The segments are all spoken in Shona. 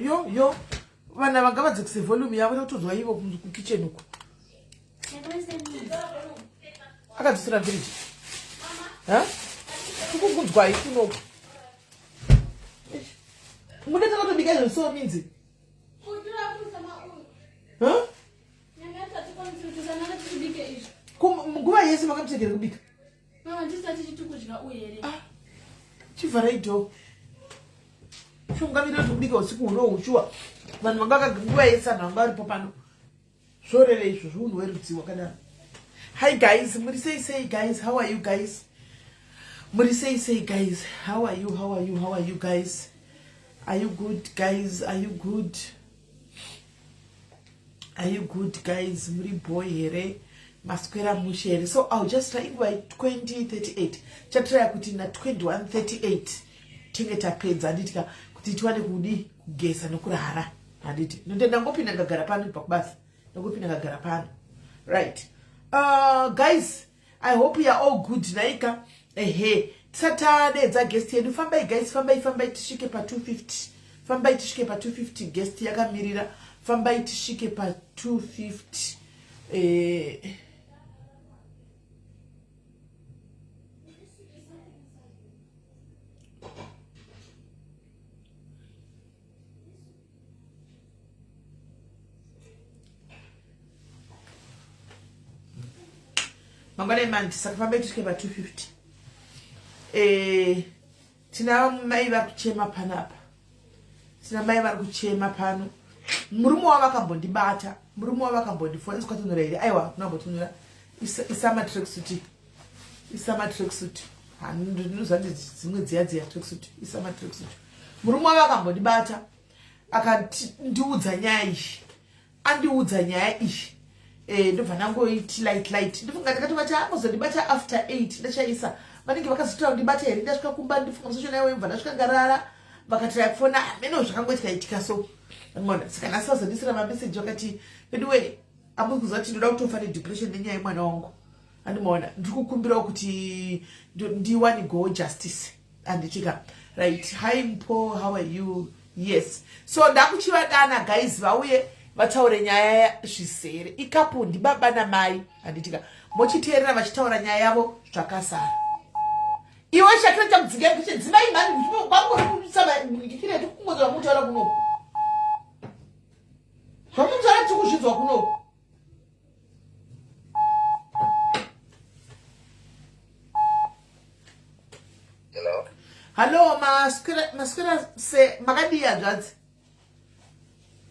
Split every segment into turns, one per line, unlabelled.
Yo yo, vana vanga vadzikise volume yavo takutonzwa ivo kukitchen uko. Akadzisira firiji. Ha? Tikukunzwai kunoku. Mune takatobika izvo so minzi. Huh? Nguva yese makamutsvegera kubika. Ah, chivharai door. Chungamira kuti kubika usiku hunohu shuwa. Vanhu vanga nguva yese vanhu vanga varipo pano. Zvoreve izvo zvounhu werudzi wakadaro. Hi guys, muri sei sei guys? How are you guys? Muri sei sei guys? How are you? How are you? How are you guys? Are you good guys? Are you good? Are you good guys? Muri boy here? Maswera mushe here? So I'll just try inguva 2038. Chatraya kuti na 2138 tinge tapedza handiti ka kuti tiwane kudi kugeza nokurara. Handiti. Nonde ndangopinda ndikagara pano ndibva kubasa. Ndangopinda ndikagara pano. Right. Guys, I hope you are all good naika. Ehe, tisati tadeedza guest yedu. Fambai guys, fambai fambai tisvike pa 250. Fambai tisvike pa 250 guest yakamirira. Fambai tisvike pa 250. Eh mangwana emandi saka fambai tisvike pa 250. Eh, tina mai vari kuchema panapa, tina mai vari kuchema pano. Murume wavo akambondibata, murume wavo akambondifona ndikwatonora here? Aiwa, hakuna kumbotonora. Isama tracksuit, isama tracksuit, ndinoziva dzimwe dziya dziya tracksuit, isama tracksuit. Murume wavo akambondibata akandiudza nyaya iyi, andiudza nyaya iyi eh, ndobva ndangoiti light light. Ndifunga ndakatovati ambozondibata after 8 ndachaisa vanenge vakazotora kundibata here. Ndasvika kumba, ndifunga musocho naiwe mbva ndasvika ngarara, vakatira kufona hameno zvakangoitika itika. So mona, saka nhasi vazondisira mameseji vakati, anyway, amuzi kuziva kuti ndoda kutofa nedepression nenyaya yemwana wangu. Andimaona, ndiri kukumbirawo kuti ndiwane go justice, handitika? Right. Hi Mpo, how are you? Yes, so ndakuchivadana guys, vauye vataure nyaya zvizere. Ikapo ndibaba namai, handitika? Mochiteerera vachitaura nyaya yavo zvakazara. Iwe Shakira, chamudzinga kuche dzimai mhani kwangorikusamikireti kungonzwa mutaura kunoku, zvamutaura tiri kuzvinzwa kunoku.
Hello.
Hallo, maswera se, makadii hanzvadzi?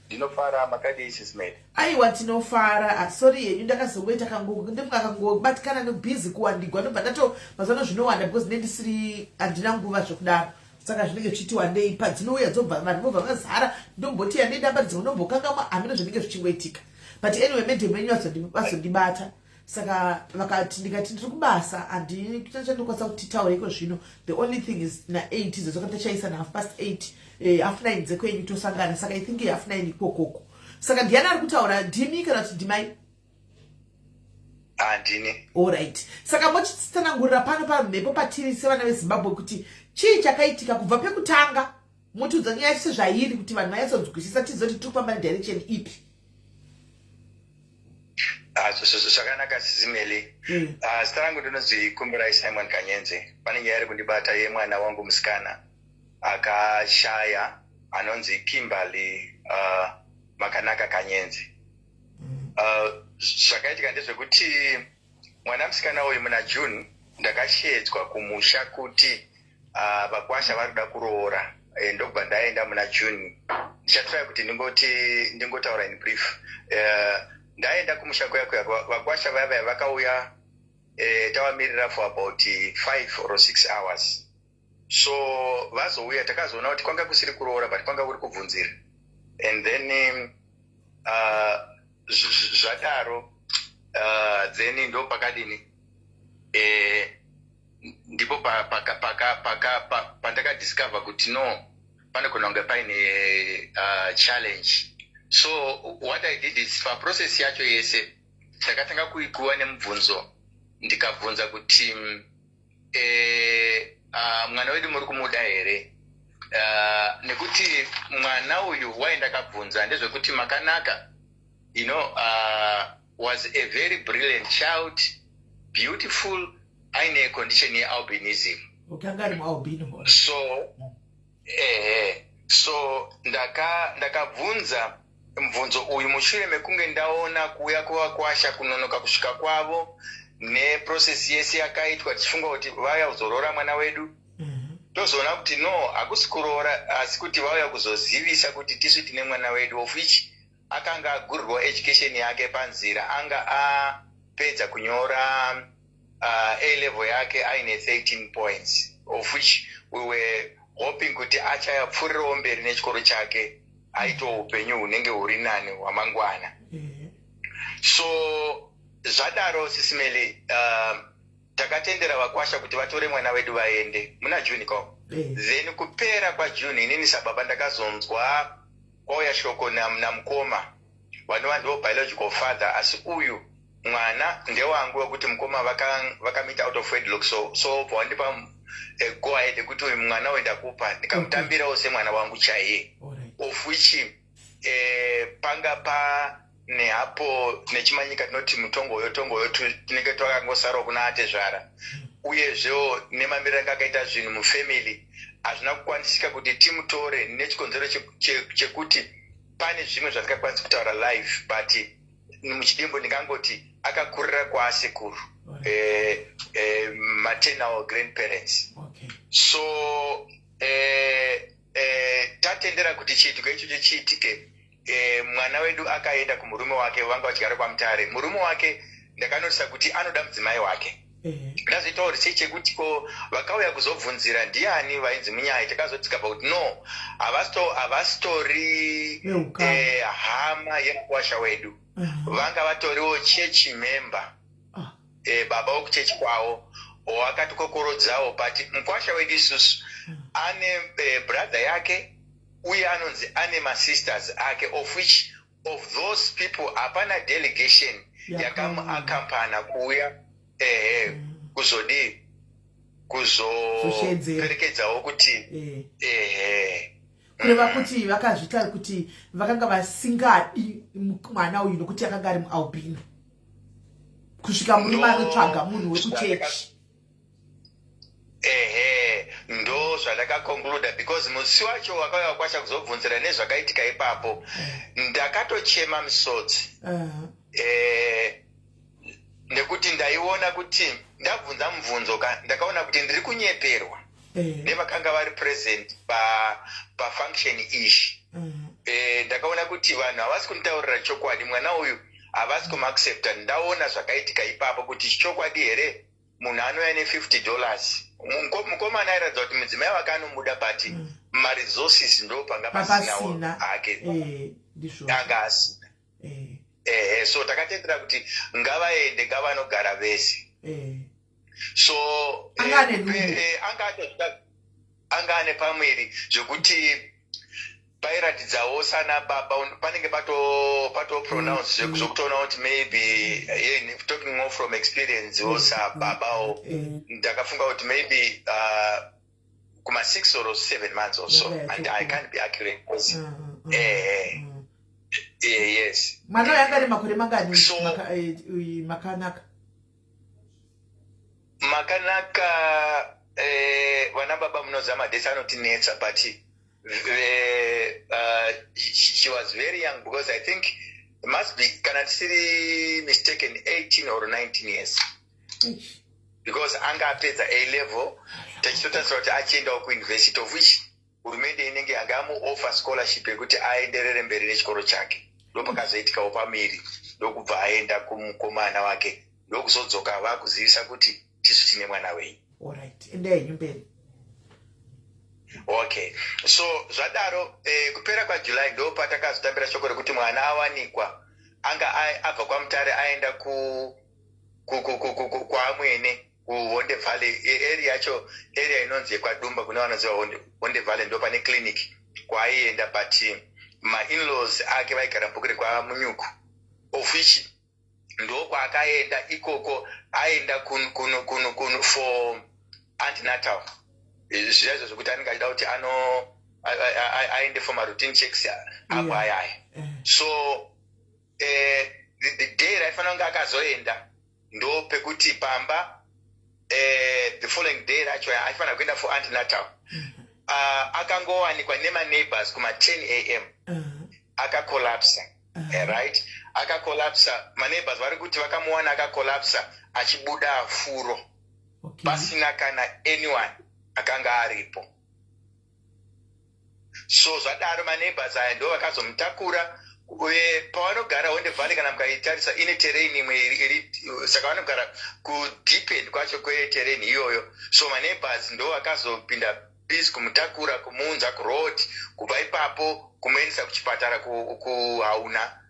Ndinofara, makadii Sis Melly?
Aiwa, tinofara. Ah, sorry yenyu, ndakazongoita kango ndifunga kangobatikana nebhizi kuwandigwa, ndobva ndato mazano zvinowanda because ndendisiri handina nguva zvekudaro, saka zvinenge zvichiti wandei padzinouya dzobva vanhu vobva vazara, ndomboti yandei ndambaridza unombokangamwa, hameno zvinenge zvichingoitika. But anyway, madam venyu vazondibata, saka vakati, ndikati ndiri kubasa, handichandokwanisa kuti titaure iko zvino. The only thing is na8 izvo zvakati tachaisa na half past 8, half 9 dzekwenyu tosangana. Saka I think half 9 ikokoko. Saka ndiani ari kutaura, ndimi kana kuti ndimai?
Handini.
Alright, saka mochitsanangurira pano pamhepo patiri sevana veZimbabwe kuti chii chakaitika kubva pekutanga, motiudza nyaya sezvairi kuti vanhu vanyatsonzwisisa, tizoti tiri kufamba nedirection ipi.
Ah, zvakanaka Sis Melly. Ah, zita rangu ndinonzi Kumbirai Simon Kanyenze. Pane nyaya iri kundibata yemwana wangu musikana akashaya anonzi Kimberly Makanaka Kanyenze. Zvakaitika ndezvekuti mwana musikana uyu muna June Ndakashedzwa kumusha kuti vakwasha vari kuda kuroora. Ndobva ndaenda muna June. Ndichatry kuti ndingoti ndingotaura in brief. Ndaenda kumusha kuya kuya, vakwasha vaya vaya vakauya, tavamirira for about 5 or 6 hours. So vazouya, takazoona kuti kwanga kusiri kuroora, but kwanga kuri kubvunzira. And then zvadaro, then ndo pakadini, ndipo pandakadiscover kuti no, panogona kunge paine challenge. So what I did is, paprocess yacho yese ndakatanga kuikuva nemubvunzo. Ndikabvunza kuti mwana wedu muri kumuda here? Nekuti mwana uyu waindakabvunza ndezvekuti Makanaka was a very brilliant child, beautiful, aine condition yealbinism.
Okay, anga ari mualbino.
So ehe, so ndakabvunza mubvunzo uyu mushure mekunge ndaona kuuya kwevakwasha, kunonoka kusvika kwavo, neprocess yese yakaitwa, tichifunga kuti vauya kuzoroora mwana wedu. Tozoona kuti no, hakusi kuroora, asi kuti vauya kuzozivisa kuti tisu tine mwana wedu, of which akanga agurirwa education yake panzira. Anga apedza kunyora A level yake aine 13 points, of which we were hoping kuti achayapfuurirawo mberi nechikoro chake, aitawo upenyu hunenge huri nani hwamangwana. So zvadaro, Sis Melly, takatendera vakwasha kuti vatore mwana wedu vaende muna June ko. Then kupera kwaJune, inini sababa ndakazonzwa kwauya shoko namukoma vanova ndivo biological father, asi uyu mwana ndewangu, wekuti mukoma vakameeta out of wedlock. So bva wandipa go ahead yekuti uyu mwana uyu ndakupa, ndikamutambirawo semwana wangu chaiye. Of which panga pane hapo nechimanyika tinoti mutongoyo tongoyo, tinenge twakangosarawo kuna atezvara. Uyezvewo nemamiriro anga akaita zvinhu mufamily, hazvina kukwanisika kuti timutore nechikonzero chekuti pane zvimwe zvatingakwanisi kutaura live, but muchidimbo ndingangoti akakurira kwaasekuru, maternal grandparents. So tatendera kuti chiitiko ichocho chiitike, mwana wedu akaenda kumurume wake vanga vachigara kwaMutare. Murume wake ndakanotisa kuti anoda mudzimai wake. Ndazoitawo research yekuti ko vakauya kuzobvunzira ndiani vainzi munyai. Takazotsika pakuti no, havasitori hama yemukwasha wedu. Vanga vatoriwo church member. Baba wekuchechi kwavo wakatikokorodzawo, but mukwasha wedu isusu ane brother yake, uye anonzi ane masisters ake, of which of those people hapana delegation yakamuaccompanya kuuya, ehe, kuzodii, kuzoperekedzawo kuti ehe.
Kureva kuti vakazvita kuti vakanga vasingadi mwana uyu nokuti akanga ari mualbino, kusvika murume anotsvaga munhu wekuchechi.
Ehe, ndo zvandakaconcluda, because musi wacho wakauya kwasha kuzobvunzira nezvakaitika ipapo, ndakatochema misodzi, nekuti ndaiona kuti ndabvunza mubvunzo ka, ndakaona kuti ndiri kunyeperwa nevakanga vari present pafunction iyi. Ndakaona kuti vanhu havasi kunditaurira chokwadi, mwana uyu havasi kumuaccepta. Ndaona zvakaitika ipapo kuti chokwadi here munhu anouya ne$50? Mukomana airatidza kuti mudzimai wake anomuda, but maresources ndo panga pasinawo hake. Anga asina. Ehe, so takatendera kuti ngavaende, ngavanogara vese. So anga ane pamwiri, zvekuti pairatidzawo sana baba panenge pato pronounce, zvokutoona kuti maybe, talking more from experience wo sababawo, ndakafunga kuti maybe kuma 6 or 7 months or so, and I can't be accurate. Ehe, yes.
Mwana uyu anga ane makore mangani, Makanaka?
Makanaka, vana baba munoziva madates anotinetsa, but she was very young, because I think it must be, kana tisiri mistaken, 18 or 19 years. Because anga apedza A level, tichitotarisira kuti achiendawo kuuniversity, of which hurumende inenge yanga amuoffer scholarship yekuti aenderere mberi nechikoro chake. Ndopakazoitikawo pamiri, ndokubva aenda kumukomana wake, ndokuzodzoka vakuzivisa kuti tisu tine mwana wenyu.
Alright, endai henyu mberi.
Okay, so zvadaro, kupera kwaJuly ndo patakazotambira shoko rekuti mwana awanikwa. Anga abva kwaMutare aenda kwaamwene kuHonde Valley area yacho, area inonzi yekwaDumba. Kune vanoziva Honde Valley, ndo pane clinic kwaaienda, but mainlaws ake vaigara mubhuku rekwaMunyuku, of which ndokwaakaenda ikoko. Aenda kun for antenatal, zviya izvo zvekuti anenge achida kuti ano aende for maroutine checks apo ayaya. So the day raifanira kunge akazoenda, ndo pekuti pamba the following day racho aifanira kuenda for antenatal. Akangowanikwa nemaneighbors kuma10 a.m. Akacollapsa. Right, akacollapsa. Maneighbors vari kuti vakamuwana akacollapsa achibuda furo, pasina kana anyone akanga aripo. So zvadaro, maneighbors aya ndo vakazomutakura. Uye pavanogara Honde Valley, kana mukaitarisa, ine terrain imwe iri, saka vanogara kudeepend kwacho kweterrain iyoyo. So maneighbors ndo vakazopinda busy kumutakura, kumuunza kuroad, kubva ipapo kumuendesa kuchipatara kuHauna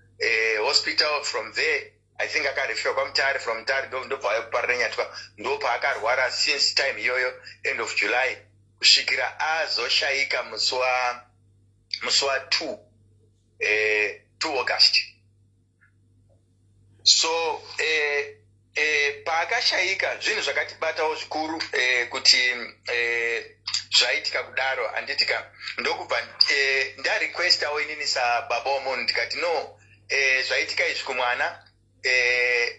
Hospital. From there, I think akareferwa kwaMutare. From Mutare ndobva kuParirenyatwa. Ndo paakarwara since time iyoyo, end of July, kusvikira azoshayika musi wa 2 2 August. So paakashayika, zvinhu zvakatibatawo zvikuru kuti zvaitika kudaro, handitika? Ndokubva ndarequestawo inini sababa womunhu, ndikati no, zvaitika izvi kumwana,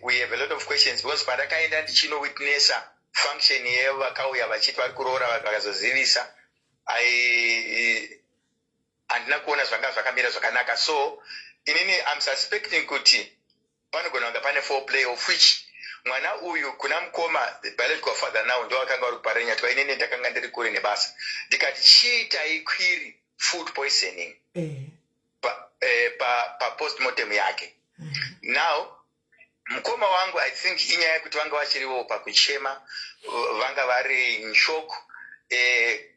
we have a lot of questions, because pandakaenda ndichinowitnessa function yevakauya vachiti vari kuroora, vakazozivisa, handina kuona zvanga zvakamira zvakanaka. So inini I'm suspecting kuti panogona kunge pane foul play, of which mwana uyu kuna mukoma, the biological father now, ndo akanga vari kuParirenyatwa. Inini ndakanga ndiri kure nebasa. Ndikati chiitai query food poisoning papostmortem pa yake. Now mukoma wangu, I think inyaya yekuti vanga vachiriwo pakuchema, vanga vari in shock.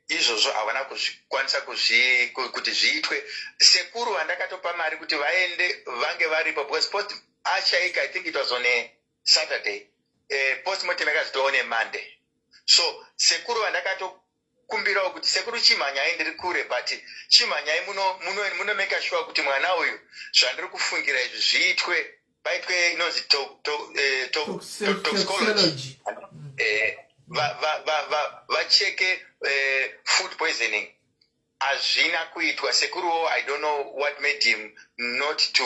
Izvozvo havana kuzvikwanisa kuti zviitwe. Sekuru vandakatopa mari kuti vaende vange varipo, because post ashaika, I think it was on a Saturday, postmortem yakazoitwa on a Monday. So sekuru vandakatokumbirawo kuti, "Sekuru, chimhanyai, ndiri kure, but chimhanyai munomake sure kuti mwana uyu, zvandiri kufungira izvi zviitwe, paitwe inonzi toxicology, vacheke food poisoning." Hazvina kuitwa. Sekuruwo, I don't know what made him not to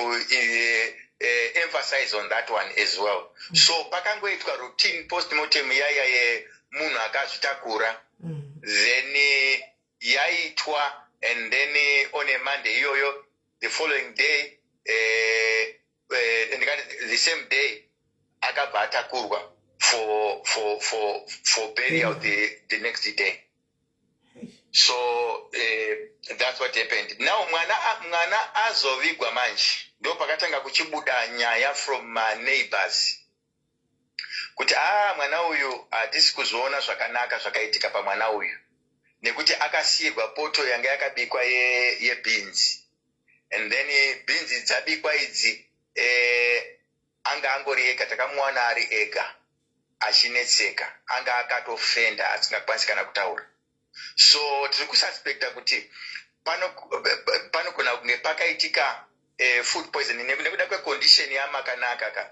emphasize on that one as well. So pakangoitwa routine postmortem yaya yemunhu akazvitakura. Then yaitwa, and then on a Monday iyoyo, the following day, ndikati the same day, akabva atakurwa for burial the next day. So that's what happened. Now mwana azovigwa manje, ndo pakatanga kuchibuda nyaya from my neighbors kuti a mwana uyu hatisi kuzoona zvakanaka zvakaitika pamwana uyu, nekuti akasiyirwa poto yanga yakabikwa yebeans, and then beans dzabikwa idzi, anga angori ega. Takamuwana ari ega achinetseka, anga akatofenda, asingakwanisi kana kutaura. So tiri kususpecta kuti panogona kunge pakaitika food poisoning nekuda kwecondition yaMakanaka ka.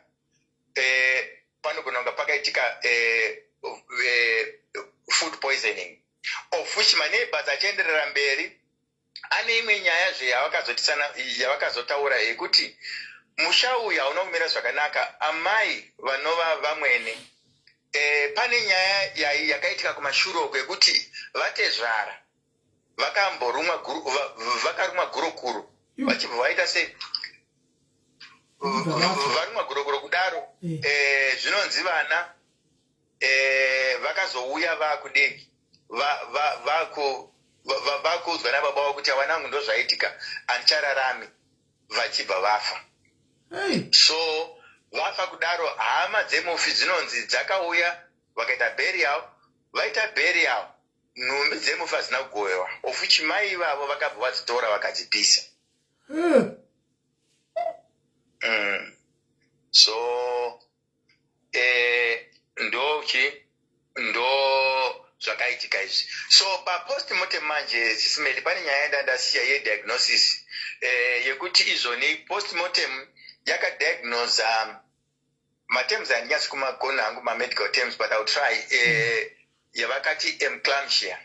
Panogona kunge pakaitika food poisoning, of which maneighbors achienderera mberi ane imwe nyaya zve yavakazotaura yekuti musha uyu hauna kumira zvakanaka. Amai vanova vamwene, pane nyaya yakaitika kumashure uko yekuti vatezvara vakamborumwa, vakarumwa gurokuro, vachibva vaita sei, varumwa gurokuro kudaro. Zvinonzi vana Vakazouya vakudei, vakuudzwa nababa vavo kuti, "Awanangu, ndo zvaitika, handichararami." Vachibva vafa. So vafa kudaro, hama dzemufi dzinonzi dzakauya, vakaita burial. Vaita burial, nhumbi dzemufi hadzina kugovewa, of which mai ivavo vakabva vadzitora, vakadzipisa. So ndochi ndo zvakaitika izvi. So papostmortem manje, Sis Melly, pane nyaya yandandasiya yediagnosis, yekuti izvoni postmortem yakadiagnosa materms handinyatsi kumagona hangu, mamedical terms, but I'll try. Yavakati eclampsia.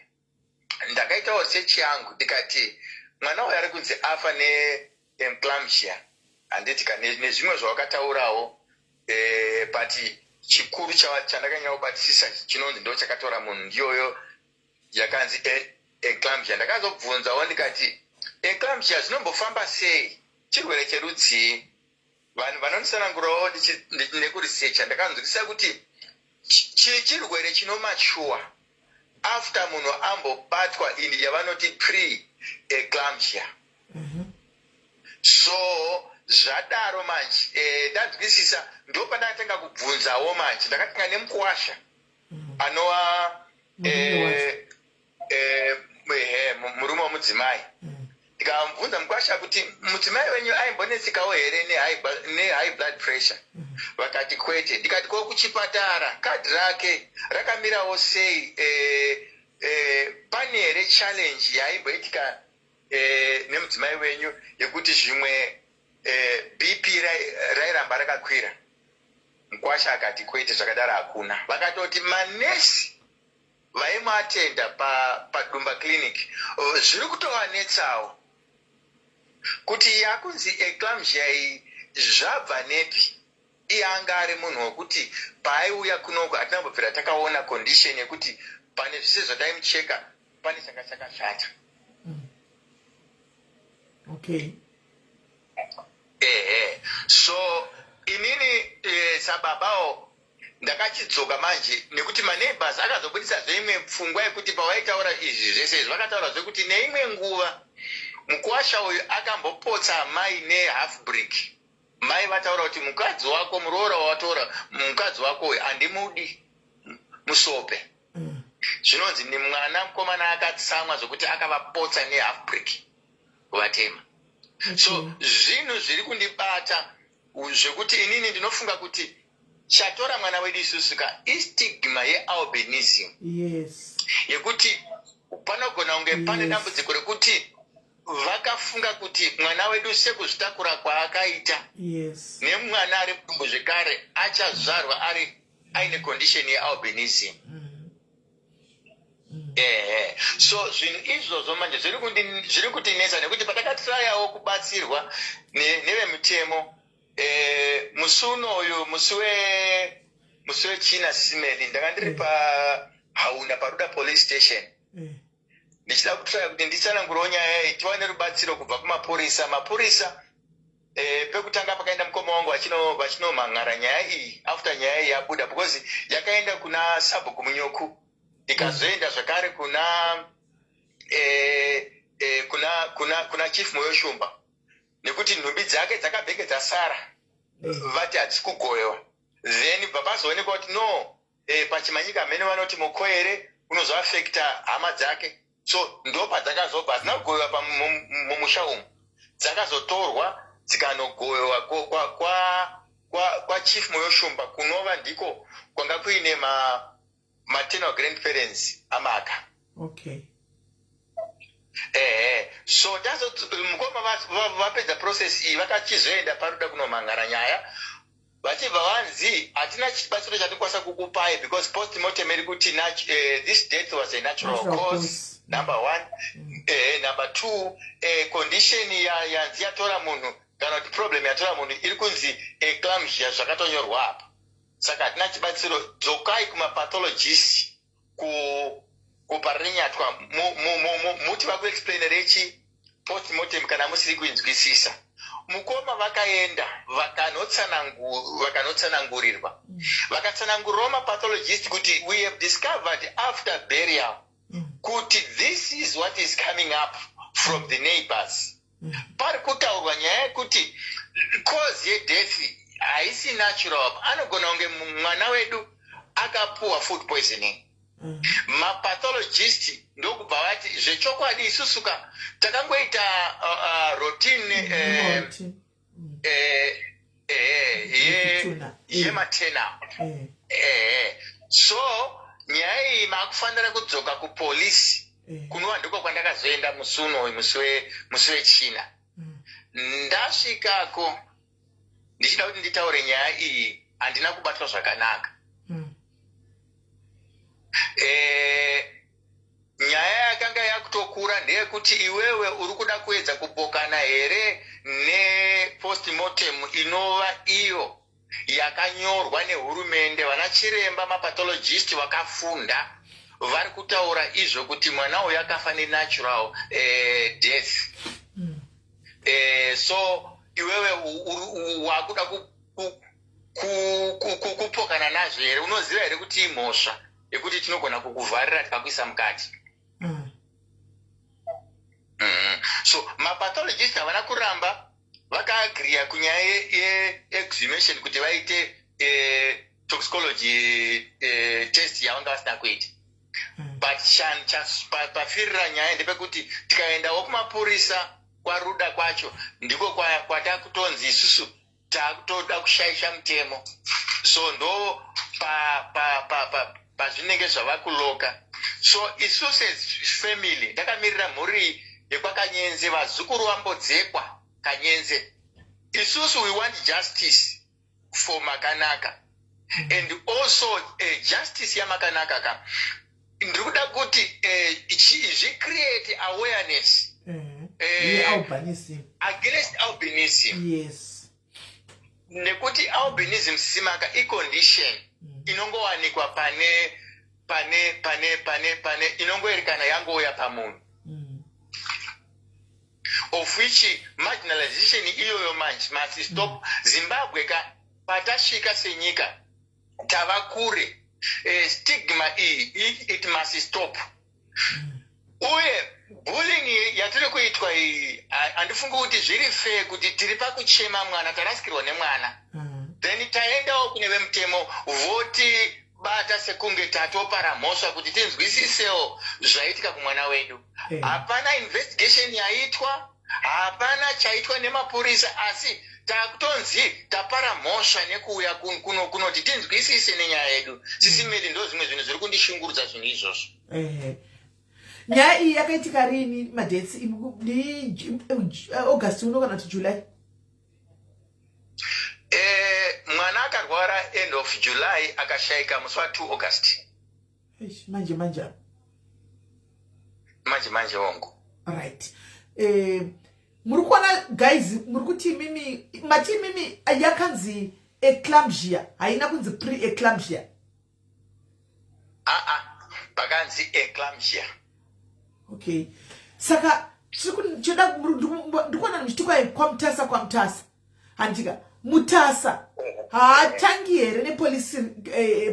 Ndakaitawo search yangu, ndikati mwana uyu ari kunzi afa neeclampsia, handiti ka? Nezvimwe zvawakataurawo, but chikuru chandakanyanya kubatisisa chinonzi ndo chakatora munhu ndiyoyo yakanzi eclampsia. Ndakazobvunzawo ndikati, "Eclampsia zvinombofamba sei? Chirwere cherudzii?" Vanhu vanondisanangurawo nekuresearcha, ndakanzwisisa kuti chirwere chinomature after munhu ambobatwa ini yavanoti pre eclampsia. So zvadaro manje, ndanzwisisa, ndo pandakatanga kubvunzawo manje. Ndakatanga nemukuwasha anova murume wemudzimai. Ndikamubvunza mukwasha kuti, "Mudzimai wenyu aimbonetsekawo here nehigh blood pressure?" Vakati, "Kwete." Ndikati, "Ko kuchipatara kadhi rake rakamirawo sei? Pane here challenge yaimboitika nemudzimai wenyu yekuti zvimwe BP rairamba rakakwira?" Mukwasha akati, "Kwete, zvakadaro hakuna." Vakatoti manesi vaimuatenda paDumba Clinic zviri kutovanetsawo kuti yakunzi eclampsia iyi zvabva nepi. Iye anga ari munhu wekuti paaiuya kunoko hatina kumbobvira takaona condition yekuti pane zvise zvataimucheka pane changa chakashata. Ehe, so inini sababawo ndakachidzoka manje, nekuti maneighbors akazobudisazve imwe pfungwa yekuti pavaitaura izvi zvese izvi, vakataura zvekuti neimwe nguva mukuwasha uyu akambopotsa mai nehalf brick. Mai vataura kuti, "Mukadzi wako, muroora wawatora, mukadzi wako uyu handimudi, musope." Zvinonzi nemwana mukomana akatsamwa zvokuti akavapotsa nehalf brick kuvatema. So zvinhu zviri kundibata zvekuti inini ndinofunga kuti chatora mwana wedu isusu ka istigma yealbinism, yekuti panogona kunge pane dambudziko rekuti vakafunga kuti mwana wedu sekuzvitakura kwaakaita nemwana ari mudumbu zvekare achazvarwa ari aine condition yealbinism. Ehe, so zvinhu izvozvo manje zviri kutinetsa, nekuti patakatrayawo kubatsirwa nevemutemo, musi unoyu, musi wechina, Sis Melly, ndanga ndiri pahauna paRuda Police Station, ndichida kutraya kuti nditsanangurewo nyaya iyi, tiwane rubatsiro kubva kumapurisa. Mapurisa, pekutanga pakaenda mukoma wangu vachinomhan'ara nyaya iyi after nyaya iyi yabuda, because yakaenda kuna sabhuku Munyoku, ikazoenda zvakare kuna Chief Moyoshumba, nekuti nhumbi dzake dzakabhenge dzasara. Vati hadzisi kugovewa. Then bva pazoonekwa kuti no, pachimanyika mhene vanoti mukoere unozoafekta hama dzake. So ndo padzakazobva hadzina kugovewa mumusha umu, dzakazotorwa dzikanogovewa kwaChief Moyoshumba, kunova ndiko kwanga kuine maternal grandparents amaka. Ehe, so tazo mukoma vapedza process iyi, vakachizoenda paruda kunomhangara nyaya, vachibva vanzi, "Hatina chibatsiro chatinokwanisa kukupai because postmortem iri kuti this death was a natural cause, number one. Number two, condition yanzi yatora munhu, kana kuti problem yatora munhu, iri kunzi eclampsia, zvakatonyorwa apa. Saka hatina chibatsiro. Dzokai kumapathologist kuParirenyatwa, muti vakuexplainerei chi postmortem kana musiri kuinzwisisa." Mukoma vakaenda vakanotsanangurirwa, vakatsanangurirwa mapathologist kuti we have discovered after burial kuti this is what is coming up from the neighbors. Pari kutaurwa nyaya yekuti cause yedeath haisi natural, anogona kunge mwana wedu akapuwa food poisoning. Mapathologist ndokubva vati zvechokwadi isusu ka takangoita routine
Routine.
Yematernal. So nyaya iyi makufanira kudzoka kupolisi, kunova ndiko kwandakazoenda musi unoyu, musi wechina. Ndasvikako ndichida kuti nditaure nyaya iyi, handina kubatwa zvakanaka. Nyaya yakanga yakutokura ndeyekuti iwewe uri kuda kuedza kupokana here nepostmortem inova iyo yakanyorwa nehurumende? Vana chiremba, mapathologist vakafunda, vari kutaura izvo kuti mwana uyu akafa nenatural death. So iwewe wakuda kupokana nazvo here? Unoziva here kuti imhosva yekuti tinogona kukuvharira tikakuisa mukati? So mapathologist havana kuramba, vakaagriya kunyaya yeexhumation kuti vaite toxicology test yavanga vasina kuita. But pafirira nyaya ndepekuti tikaendawo kumapurisa kwaRuda kwacho, ndiko kwatakutonzi isusu takutoda kushaisha mutemo. So ndo pazvinenge zvava kuloka. So isusu as family ndakamirira mhuri yekwaKanyenze, vazukuru vambodzekwa Kanyenze, isusu we want justice for Makanaka and also justice yaMakanaka ka. Ndiri kuda kuti zvicreate awareness
yealbinism.
Against albinism. Nekuti albinism simaka icondition inongowanikwa pane inongoerekana yangouya pamunhu, of which marginalization iyoyo manje must stop. Zimbabwe ka, patasvika senyika tava kure. Stigma iyi, it must stop. Uye bullying yatiri kuitwa iyi, handifungi kuti zviri fair kuti tiri pakuchema mwana, tarasikirwa nemwana, then taendawo kune vemutemo, votibata sekunge tatopara mhosva. Kuti tinzwisisewo zvaitika kumwana wedu, hapana investigation yaitwa, hapana chaitwa nemapurisa, asi takutonzi tapara mhosva nekuuya kunoti tinzwisise nenyaya yedu. Sisi Meli, ndo zvimwe zvinhu zviri kundishungurudza, zvinhu izvozvo.
Ehe. Nyaya iyi yakaitika rini? Madates ndi August uno kana kuti July?
Mwana akarwara end of July, akashayika musi wa2 August.
Eish, manje manje apa.
Manje manje, hongu.
Right. Muri kuona guys, muri kuti imimi mati imimi yakanzi eclampsia, haina kunzi pre eclampsia?
Aa, pakanzi eclampsia.
Okay, saka tiri ndikuona muchiti kwai kwaMutasa, kwaMutasa handika Mutasa haatangi here nepolice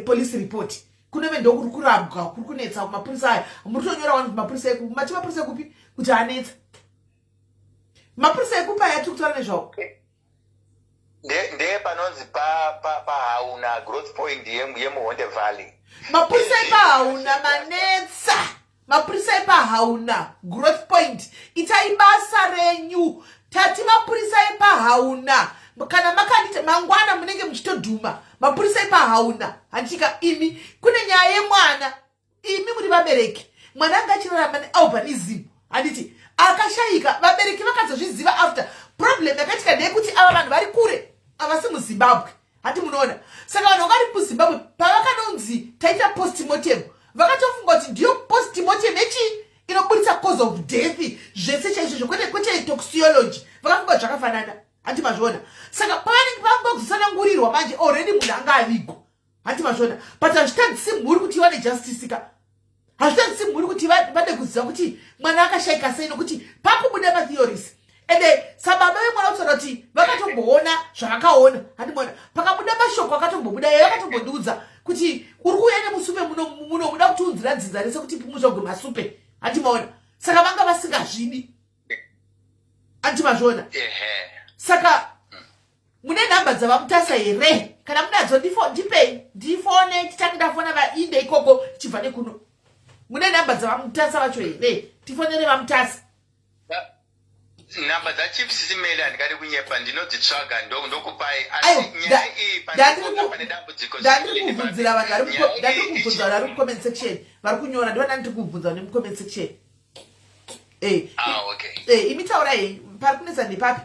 police report? Kunove ndokuri kurabwa kuri kunetsa kumapurisa aya. Muri kutonyora wani kuti mapurisa eku mati mapurisa ekupi kuti anetsa? Mapurisa ekupi aya tiri kutaura nezvawo?
Ndeye panonzi paHauna Growth Point yemuHonde Valley.
Mapurisa epaHauna manetsa. Mapurisa epaHauna Growth Point, itai basa renyu. Tati mapurisa epaHauna, kana makandita mangwana munenge muchitodhuma. Mapurisa epaHauna, handika imi, kune nyaya yemwana. Imi muri vabereki, mwana anga achirarama nealbinism, handiti? Akashayika, vabereki vakazozviziva after. Problem yakaitika ndeyekuti ava vanhu vari kure, havasi muZimbabwe, hati munoona? Saka vanhu vanga vari muZimbabwe, pavakanonzi taita postmortem, vakatofunga kuti ndiyo postmortem yechii inoburitsa cause of death zvese chaizvozvo, kwete toxicology. Vakafunga kuti zvakafanana, handi mazviona? Saka pavanenge vangozotsanangurirwa manje, already munhu anga avigwa, handi mazviona? But hazvitadzisi mhuri kuti iwane justice ka. Hazvitadzisi mhuri kuti vade kuziva kuti mwana akashayika sei, nokuti pakubuda matheories. Ende sababa vemwana kutaura. Kutaura kuti vakatomboona zvavakaona, handimona pakabuda mashoko akatombobuda iye vakatombondiudza kuti uri kuuya nemusupe muno, muno muda kutiunzira dzinza rese kuti muzvagwe masupe, handimaona. Saka vanga vasingazvidi, handimazviona. Saka mune nhamba dzavaMutasa here? Kana munadzo, ndipei ndifone, titange ndafona vainde ikoko ichibva nekuno. Mune nhamba dzavaMutasa vacho here? Tifonere vaMutasa.
Nhamba dzaChief, Sisi Meli, handingadi kunyepa, ndinodzitsvaga, ndokupai. Asi nyaya iyi, pane dambudziko.
Ndandiri kubvunzira vanhu ndandiri kubvunza vanhu vari mucomment section, vari kunyora, ndivana ndiri kubvunza nemucomment section.
Ah, okay.
Imi taurai, pari kunetsa ndepapi?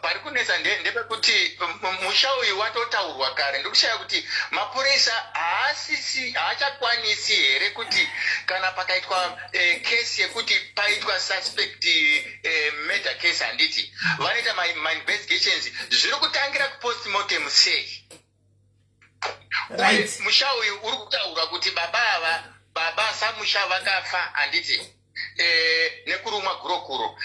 Pari kunetsa ndepekuti musha uyu watotaurwa kare. Ndikushaya kuti mapurisa haasisi, haachakwanisi here kuti kana pakaitwa kesi yekuti paitwa suspect murder case, handiti vanoita mainvestigations zviri kutangira kupostmortem sei? Musha uyu uri kutaurwa kuti baba ava, baba samusha, vakafa, handiti, nekurumwa gurokuro.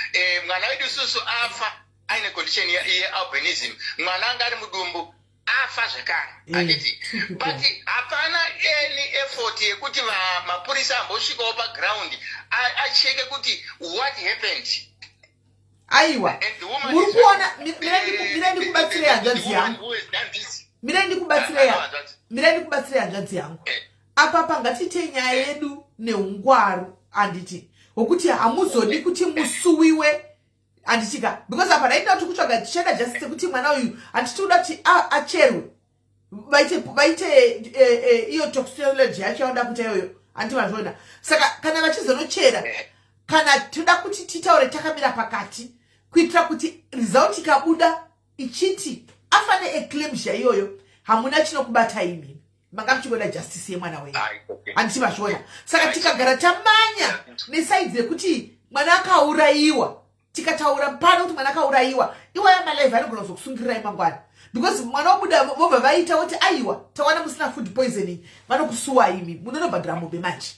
Mwana wedu isusu afa aine condition yealbinism. Mwana anga ari mudumbu afa zvekare, handiti? But hapana any effort yekuti mapurisa ambosvikawo paground acheke kuti what happened.
Aiwa, muri kuona, mirai ndikubatsirei, hanzvadzi yangu, mirai ndikubatsirei, mirai ndikubatsirei, hanzvadzi yangu. Apa ngatiitei nyaya yedu neungwaru, handiti, hwokuti hamuzodi kuti musuwiwe, handitika? Because apa raida kuti kutsvaga tichaida justice yekuti mwana uyu, handiti kuda kuti acherwe, vaite iyo toxicology yacho yauda kuita iyoyo, handiti mazviona? Saka kana vachizonochera, kana toda kuti titaure takamira pakati kuitira kuti result ikabuda ichiti afa neeclampsia iyoyo, hamuna chinokubata imimi, manga muchingoda justice yemwana wenyu, handiti mazviona? Saka tikagara tamanya neside yekuti mwana akaurayiwa, tikataura pano kuti mwana akaurayiwa, iwaya malive anogona kuzokusungirirai mangwana, because mwana wabuda, vobva vaita kuti aiwa, tawana musina food poisoning, vanokusuwa imi, munonobhadhara mombe manje,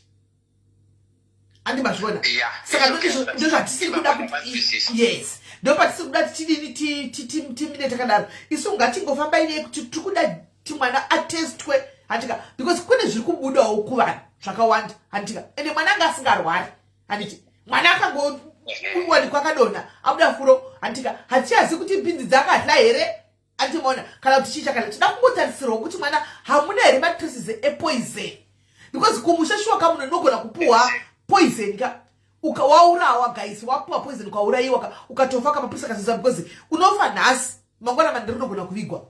andi mazviona? Saka ndozvatisiri kuda kuti, yes, ndopatisiri kuda kuti tidini, timine takadaro. Isu ngatingofambai nei kuti tiri kuda kuti mwana atestwe, handika? Because kune zviri kubudawo kuvanhu zvakawanda, handika? Ende mwana anga asingarwari, handiti? Mwana akangowanikwa akadonha, abuda furo, handika? Hatichazi kuti bhinzi dzakadla here, andimaona, kana kuti chii chakadla. Tida kungotarisirwa kuti mwana hamuna here matraces epoison, because kumusha shuwa kamunhu unogona kupuhwa poison ka waurawa. Guys, wapuwa poison ukaurayiwa ka, ukatofa kamapurisa kaziza, because unofa nhasi, mangwana mandiri unogona kuvigwa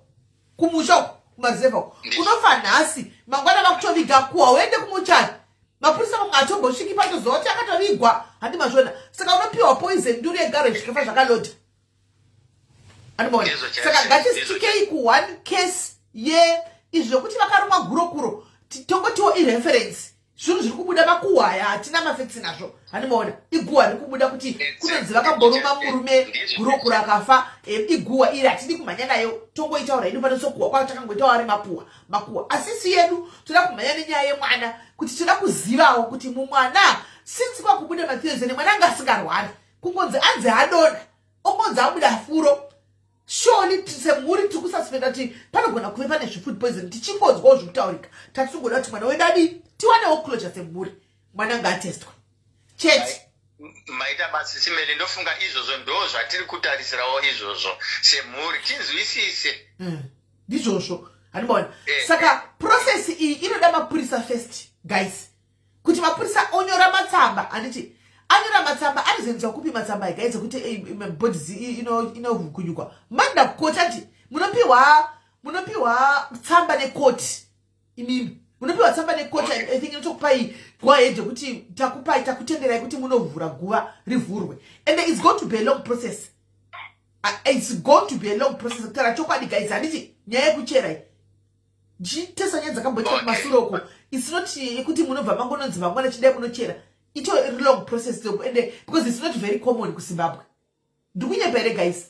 kumusha uko, kumareserve uko. Unofa nhasi, mangwana vakutoviga kuwa, uende kumuchari, mapurisa mamwe atombosviki patoziva kuti akatovigwa, handi mazviona? Saka unopiwa poison, nduri yegaro, zvikafa zvakalodha, andimaona? Saka ngatistikei kuone case ye izvi zvokuti vakarumwa gurokuro, tongotiwo ireference, zvinhu zviri kubuda makuhwa aya, hatina mafacts nazvo, handimaona? Iguhwa riri kubuda kuti kunonzi vakamboruma murume gurokuro akafa. Iguhwa iri, hatidi kumhanya nayo, tongoitaura hedu pano sokuhwa kwatakangoitawo ari makuhwa makuhwa. Asi isu yedu toda kumhanya nenyaya yemwana, kuti toda kuzivawo kuti mumwana, since kwakubuda matheories ene mwana anga asingarwari, kungonzi anzi adonha, ongonzi abuda furo, surely semhuri tiri kususpecta kuti panogona kuve pane zvefood poison. Tichingonzwawo zvekutaurika, tatisingoda kuti mwana wedu adii, tiwanewo closure semhuri. Mwana ngaatestwe chete.
Maita basa, Sisi Meli. Ndofunga izvozvo ndo zvatiri kutarisirawo izvozvo semhuri, tinzwisise.
Ndizvozvo, handimaona? Saka process iyi inoda mapurisa first, guys, kuti mapurisa onyora matsamba, handiti? Anyora matsamba, anozoendeswa kupi matsamba aya, guys, ekuti bodies inovhukunyukwa? Manda kukoti, ati munopiwa tsamba nekoti, imimi munopiwa tsamba nekoti. I think inotokupai go ahead yekuti takupai, takutenderai kuti munovhura guva rivhurwe. And it's going to be a long process. It's going to be a long process, kutaura chokwadi, guys, handiti? Nyaya yekuchera iyi, ndichitesa nyaya dzakamboitika kumasure uko, it's not yekuti munobva mangononzi mangwana chidai munochera. Ito long process, and because it's not very common kuZimbabwe. Ndikunyepa here, guys?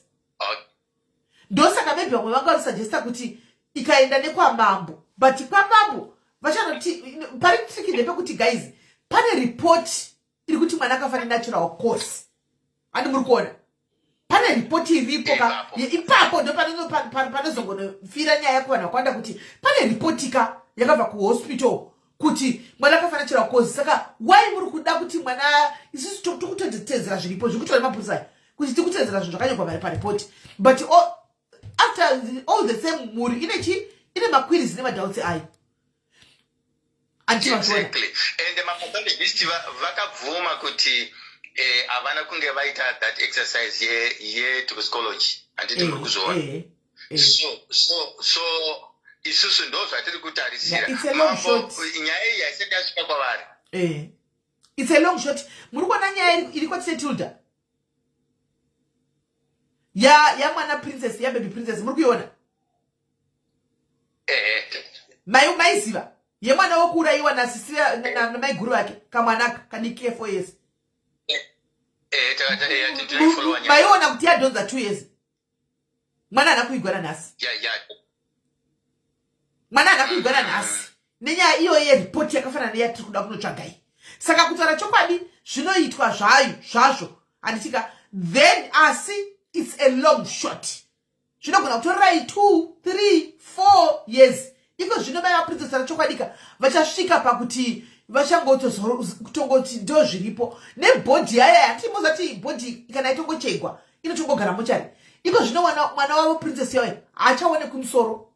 Ndosaka maybe vamwe vanga vasuggesta kuti ikaenda nekwamambo, but kwamambo vachanoti pari tricky ndepekuti, guys, pane report iri kuti mwana akafa nenatural cause, handi muri kuona? Pane Pane ripoti iripo ka ipapo ndo panozongonofira nyaya kuvanhu vakawanda kuti pane ripoti ka yakabva kuhospital kuti mwana akafa natural cause. Saka why muri kuda kuti mwana, isusu tokutotedzera zviripo zviri kutora nemapurisa aya kuti tikutedzera zvinhu zvakanyorwa vari paripoti, but after all the same mhuri ine chi ine maqueries nemadoubts ayo.
Exactly, and mapathologist vakabvuma kuti havana kunge vaita that exercise yetoxicology, handiti muri kuzviona? So isusu ndo zvatiri kutarisira. Mambo, nyaya iyi haisati yasvika kwavari.
It's a long shot. Muri kuona nyaya iri kwaTilda yamwana Princess, yababy Princess, muri kuiona?
Ehe.
Maiziva yemwana wokuurayiwa nasisi namaiguru vake, kamwana kadiki ke4 years?
Tinoifollowa.
Maiona kuti yadhonza 2 years, mwana haana kuigwa nanhasi. Mwana haana kuigwa nanhasi nenyaya iyoyo yeripoti yakafanana neyatiri kuda kunotsvagai. Saka kutaura chokwadi, zvinoitwa zvayo zvazvo, handitika? Then asi it's a long shot, zvinogona kutorerai 2 3 4 years. Iko zvino mai vaPrincess chokwadi ka vachasvika pakuti vachangotongoti ndo zviripo nebody yaya. Handiti body kana itongochegwa inotongogara mochari? Iko zvino mwana wavo Princess yayo haachaonekwi, musoro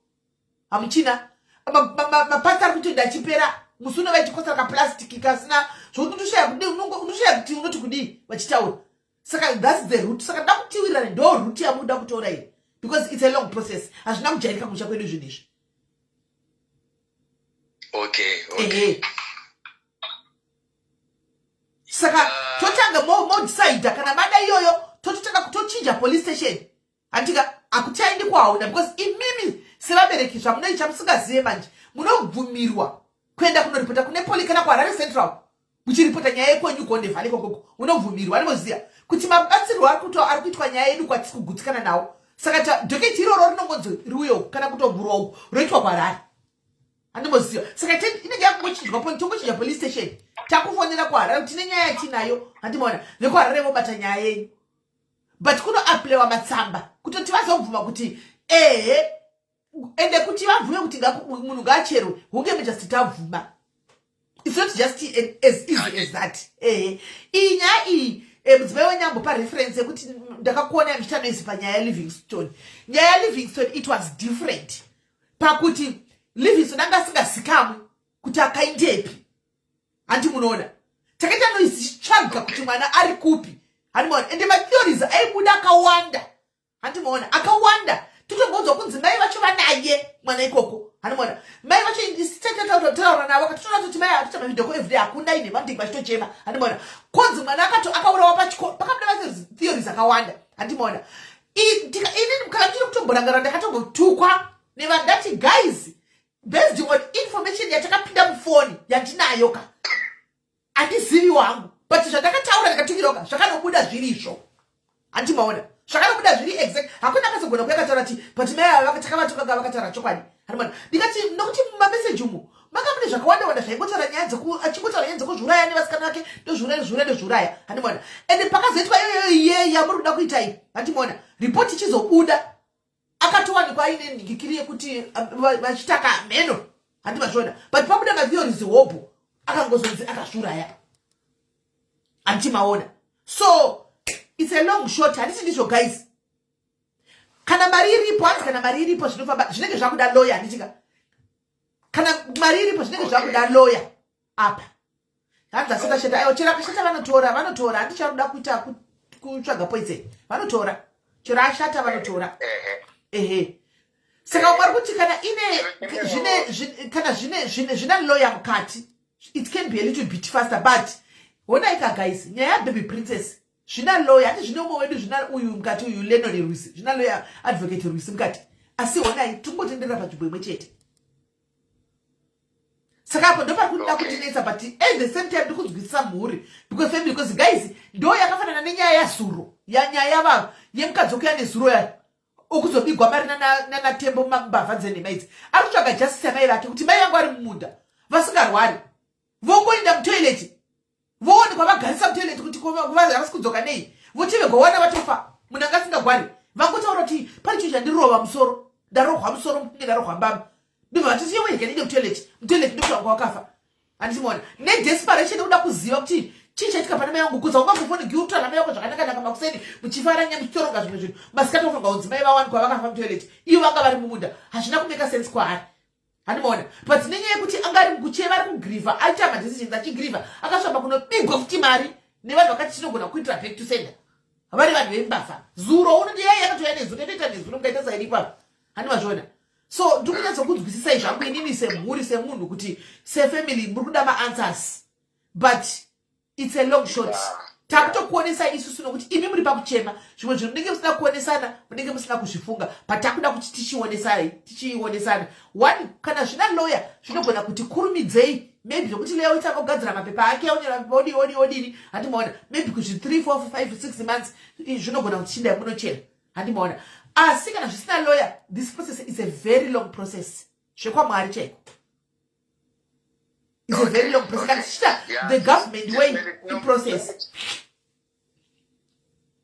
hamuchina, mapatsi ari kutoenda achipera. Musi uno vaitikosa kaplastiki kasina zvokuti unoshaya kuti unoti kudii vachitaura. Saka that's the route. Saka nda kutiwirirane, ndo route yamuda kutora iyi, because it's a long process. Hazvina kujairika kumusha kwedu zvinhu izvi.
Okay.
Ehe, saka totanga modecida kana mada iyoyo, tototanga kutochinja police station, handika? Hakuchaendi kwahauna, because imimi sevabereki zvamunoita musingazive manje, munobvumirwa kuenda kunoripota kune poli kana kuHarare Central muchiripota nyaya yekwenyu Gonde Valley kokoko. Unobvumirwa, anoziva kuti mabatsirwo ari kuitwa nyaya yedu kwatisi kugutsikana nawo. Saka docket iroro rinongonzi riuye kana kutovhurwa uku, roitwa kuHarare, handimboziva. Saka inenge yakungochinjwa, tongochinja police station, takufonera kuHarare kuti tine nyaya yatinayo, handimaona? VekuHarare vobata nyaya yenyu, but kunoapplywa matsamba kutoti vazobvuma kuti ehe. Ende kuti vabvume kuti munhu ngaacherwe, hunge just tabvuma. It's not just as easy as that. Ehe, iyi nyaya iyi, mudzimai wenyambo pareference yekuti ndakakuona muchiita noise panyaya yaLivingstone. Nyaya yaLivingstone, it was different pakuti Livingstone anga asingazikamwi kuti akaindepi, handi munoona? Takaita noise tichitsvaga kuti mwana ari kupi, handimaona? Ende matheories aibuda akawanda, handimaona? Akawanda. Totombonzwa kunzi mai vacho vanaye mwana ikoko, handimaona? Mai vacho taura navo, katotoona kuti mai atoita mavideo call everyday, hakuna ine vandingi vachitochema, handimaona? Konzi mwana akaurawa pachikoro. Pakabuda matheories akawanda, handimaona? Inini kana ndiri kutomborangara, ndakatombotukwa nevanhu. Ndati, "Guys, based on information yatakapinda mufoni yandinayo ka, handizivi wangu, but zvandakataura ndikatukirwa, zvakanobuda zvirizvo." Handimaona? Zvakanobuda zviri exact. Hakuna akazogona kuyakataura ti, but mai ava takavatukaga, vakataura chokwadi, handimaona? Ndikati nokuti mumameseji umu manga mune zvakawanda wanda zvaingotaura nyaya, achingotaura nyaya dzekuzviuraya nevasikana vake, ndozviuraya, ndozviuraya, ndozviuraya, handimaona? And pakazoitwa iyoyo iye yamuri kuda kuita iyi, handimaona? Ripoti ichizobuda, akatowanikwa aine nhikikiri yekuti vachitaka mheno, handimazviona? But pabuda matheories hobho, akangozonzi akazviuraya, handimaona? So it's a long shot, handiti ndizvo, guys? Kana mari iripo, hanzi kana mari iripo zvinofamba. Zvinenge zvakuda lawyer, handitika? Kana mari iripo zvinenge zvakuda lawyer apa. Hanzi asati ashata. Aiwa, chero akashata vanotora, vanotora. Handicharuda kuita kutsvaga poison, vanotora. Chero ashata vanotora. Ehe, saka umwe ari kuti kana ine zvine kana zvine zvina lawyer mukati, it can be a little bit faster. But honaika guys, nyaya yababy Princess zvina lawyer, hati? Zvine umwe wedu, zvina uyu mukati uyu, Lennon Rwisi, zvina lawyer Advocate Rwisi mukati. Asi honai, tingotenderera panzvimbo imwe chete. Saka apo ndopari kuda kutinetsa, but at the same time ndikunzwisisa mhuri, because family, because guys, ndo yakafanana nenyaya yazuro, yanyaya yavavo yemukadzi wekuya nezuro yayo okuzobigwa mari nanaTembo, mbavha dzenhema idzi. Ari kutsvaga justice yamai vake, kuti mai vangu vari mumunda vasingarwari, vongoinda mutoilet, voonekwa vagarisa mutoilet, kuti havasi kudzoka nei, voti vegowana vatofa, munhu anga asinga Vasingakwari vangotaura kuti pane chinhu chandirova musoro, ndarohwa musoro, kunge ndarohwa mbama. Ndobva vati, "Iwe, kaninde mutoilet, mutoilet." Ndokuti wakafa, handiti? Nedesperation nekuda kuziva kuti chii chaitika pane mai vangu. Kudza ungangofoni giutora namai vako zvakanaka-naka makuseni, muchifara nya, muchitoronga zvimwe zvinhu. Masikati wafunga kunzi mai vawanikwa vakafa mutoilet, ivo vanga vari mumunda. Hazvina kumeka sense kwaari, handimaona? But nenyaya yekuti anga ari mukucheva, ari kugrieva, aita madecisions achigrieva, akasvamba kunobigwa futi mari nevanhu vakati tinogona kuitira back to sender, vari vanhu vembavha. Zuro unoti yai yakatouya nezuro, yatoita nezuro, mukaita sairi ipapo, handimazviona? So ndiri kunyatsokunzwisisai zvangu inini semhuri, semunhu, kuti sefamily muri kuda maanswers, but it's a long shot. Takutokuonesai isusu nokuti imi muri pakuchema. Zvimwe zvinhu munenge musina kuonesana, munenge musina kuzvifunga, but takuda kuti tichionesai, tichionesana. One, kana zvina lawyer zvinogona kuti kurumidzei, maybe zvokuti lawyer uitanga kugadzira mapepa ake, onyora mapepa, odii, odii, odini, handimaona? Maybe kuzvi 3, 4, 5, 6 months zvinogona kuti chindai munochera, handimaona? Asi kana zvisina lawyer, this process is a very long process, zvekwamwari chaiko. It's a very long process kana tichiita the government way iprocess.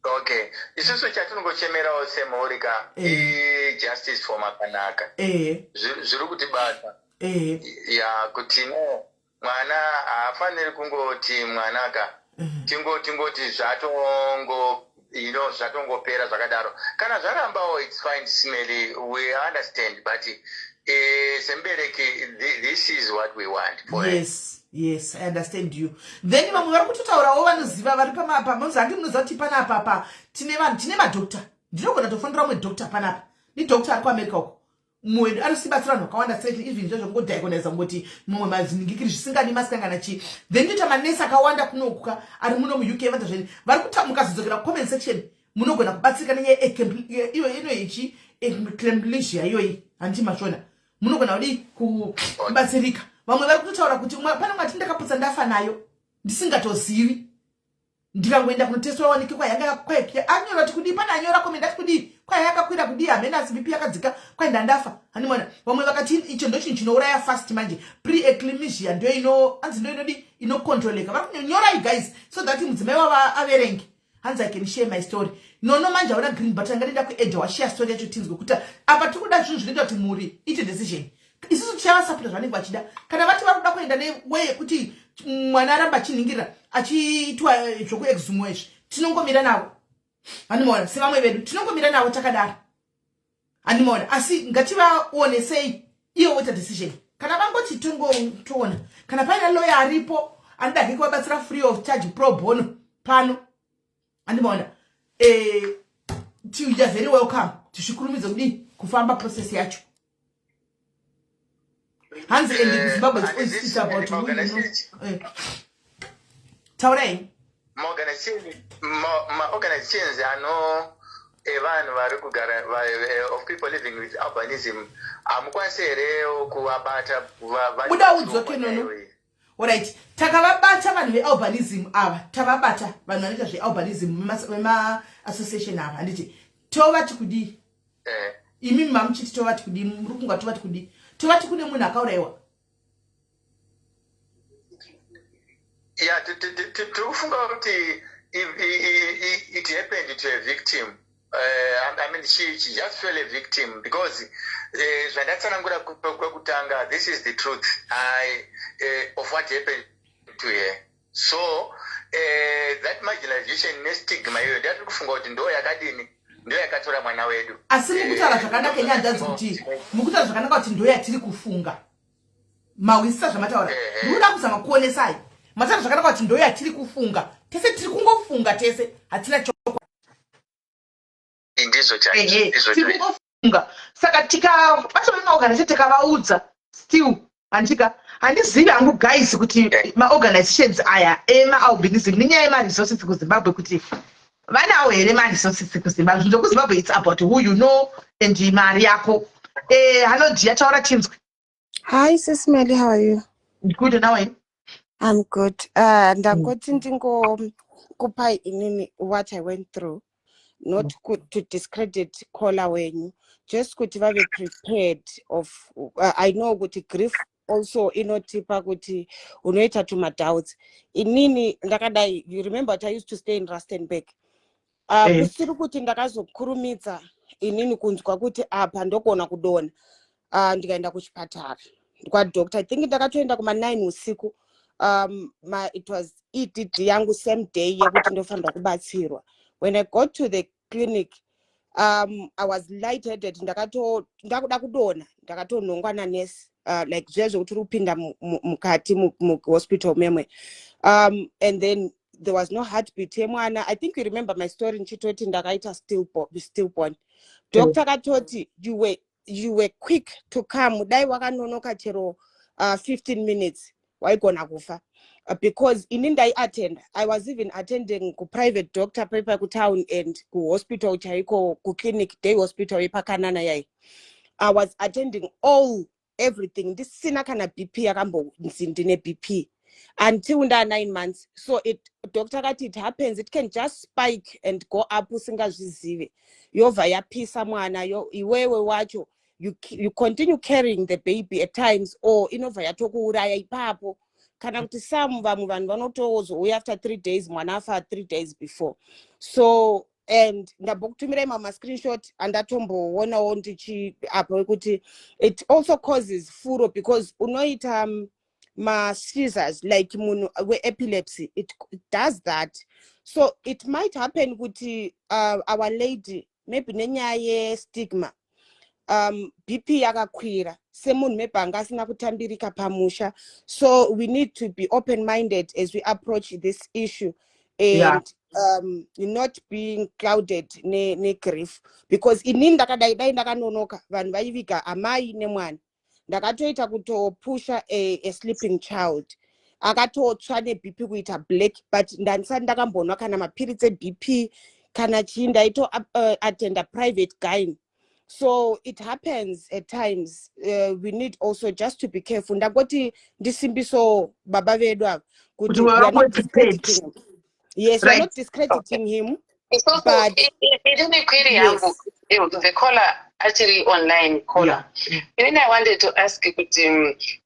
Okay, isusu chatinongochemerawo semhuri ka, ijustice for Makanaka. Zviri kutibata ya kuti no, mwana haafaniri kungoti mwanaka, tingoti zvatongo zvatongopera zvakadaro. Kana zvarambawo, it's fine, Sis Melly, we understand, but semubereki, this is what we want for her.
Yes, I understand you. Then vamwe vari kutotaurawo, vanoziva vari pamonzi, handi munoziva kuti panapa pa tine vanhu, tine madhokta. Ndinogona tofonera umwe dhokta panapa, ndidhokta ari kuAmerica uko, mumwe anosibatsira vanhu vakawanda straight, even zvo zvongodiagonisa kungoti mumwe maziningikiri zvisingadi masikangana chii. Then toita manesi akawanda kunokuka ari muno muUK, vanta zveni vari kuta. Mukazodzokera kucomment section, munogona kubatsirika nenyaya iyo ino ichi eclampsia iyoyi, handiti mashona? Munogona kudii kubatsirika. Vamwe vari kutotaura kuti pane mwati ndakaputsa ndafa nayo ndisingatozivi, ndikangoenda kunotestwa wanike kwayanga anyora kuti kudii. Pane anyora comment ati kudii, kwai yakakwira kudii, hamene, asi BP yakadzika, kwai ndandafa, handimona? Vamwe vakati icho ndo chinhu chinouraya fast. Manje pre-eclampsia ndo ino anzi ndo inodi inocontroleka. Vari kunyorai, guys, so that mudzimai wavo averenge. Hanzi, "I can share my story." Nono manje hauna green button, ngatida kuedha washare story yacho tinzwe kuti apa tiri kuda zvinhu zvinoita kuti mhuri iite decision. Isusu tichavasapota zvanenge vachida. Kana vati vari kuda kuenda neway yekuti mwana aramba achinhingirira, achiitwa zvokuexhumwa izvi, tinongomira navo, handimaona? Sevamwe vedu tinongomira navo takadaro, handimaona? Asi ngativaonesei ivo voita decision. Kana vangoti tongotoona kana paine lawyer aripo anoda hake kuvabatsira free of charge, pro bono pano, handimaona? You are very welcome. Tisvikurumidze kudii kufamba process yacho. Hanzi endi kuZimbabwe, it's about who you know. Taurai.
Maorganizations ano evanhu vari kugara of people living with albinism, hamukwanisi here kuvabata?
Buda udzoke, Nono. Alright, takavabata vanhu vealbinism ava, tavabata vanhu vanoita zvealbinism vemaassociation ava, handiti? Tovati kudii? Imi mamuchiti tovati kudii? Muri kunga tovati kudii? Tovati kune munhu akaurayiwa?
Ya, tiri kufunga kuti it happened to a victim. I mean, she just fell a victim because zvandatsanangura kwekutanga, this is the truth of what happened to her. So that marginalization nestigma iyoyo, ndatiri kufunga kuti ndo yakadini, ndo yakatora mwana wedu.
Asi mukutaura zvakanaka, nyanzvadzi, kuti mukutaura zvakanaka kuti ndo yatiri kufunga, mahwisisa zvamataura? Ndikuda kuzama kuonesai mataura zvakanaka kuti ndo yatiri kufunga tese, tiri kungofunga tese, hatina
ndizvo. Chaizvo.
Tiri kungofunga. Saka tikabata vemaorganization tikavaudza still, handika? Handizivi hangu, guys, kuti maorganizations aya emaalbinism nenyaya yemaresources kuZimbabwe, kuti vanawo here maresources kuZimbabwe. Zvinhu zvekuZimbabwe, it's about who you know and mari yako. Hello dear, taura tinzwe.
Hi, Sis Melly, how are you?
Good, now you?
I'm good. Ndangoti ndingokupai inini what I went through, not to discredit caller wenyu, just kuti vave prepared of I know kuti grief also inotipa kuti unoita tuma doubts. Inini ndakadai, you remember what I used to stay in Rustenburg. Kusiri kuti ndakazokurumidza inini kunzwa kuti apa ndogona kudonha, ndikaenda kuchipatara kwadoctor. I think ndakatoenda kuma9 usiku. It was EDD yangu same day yekuti ndofanirwa kubatsirwa. When I got to the clinic, I was lightheaded, ndakato ndakuda kudonha, ndakatonhongwa nanesi, like zviya zvekuti uri kupinda mukati muhospital memwe, and then there was no heartbeat yemwana. I think you remember my story, ndichitoti ndakaita stillborn. Doctor akatoti, You were quick to come. Dai wakanonoka chero 15 minutes, waigona kufa." Because ini ndaiattenda, I was even attending kuprivate doctor pepa kutown and kuhospital chaiko, kuclinic, day hospital yepakanana yai. I was attending all everything, ndisina kana BP yakambonzi ndine BP until nda 9 months. So it, doctor akati it happens, it can just spike and go up usingazvizive, yobva yapisa mwana yo, iwewe wacho you continue carrying the baby at times, or inobva yatokuuraya ipapo, kana kuti some vamwe vanhu vanotozouya after 3 days, mwana afa 3 days before. So, and ndambokutumirai mamwe mascreenshot andatomboonawo ndichi apo ekuti it also causes furo, because unoita ma-seizures like munhu we-epilepsy. It does that. So it might happen kuti our lady, maybe nenyaya yestigma, BP yakakwira, semunhu maybe anga asina kutambirika pamusha. So we need to be open minded as we approach this issue and not being clouded negrief, because inini ndakadai, dai ndakanonoka, vanhu vaiviga amai nemwana. Ndakatoita kutopusha a sleeping child akatotsva neBP kuita black, but ndandisati ndakambonwa kana mapiritsi eBP kana chii. Ndaito attenda private gyne. So it happens at times. We need also just to be careful. Ndangoti ndisimbiso baba vedu ava
kuti
kuti
we
we
are
are not
prepared.
discrediting him. Yes, we are not discrediting him.
Isusu
but
inini query yangu, the caller actually online caller, inini I wanted to ask kuti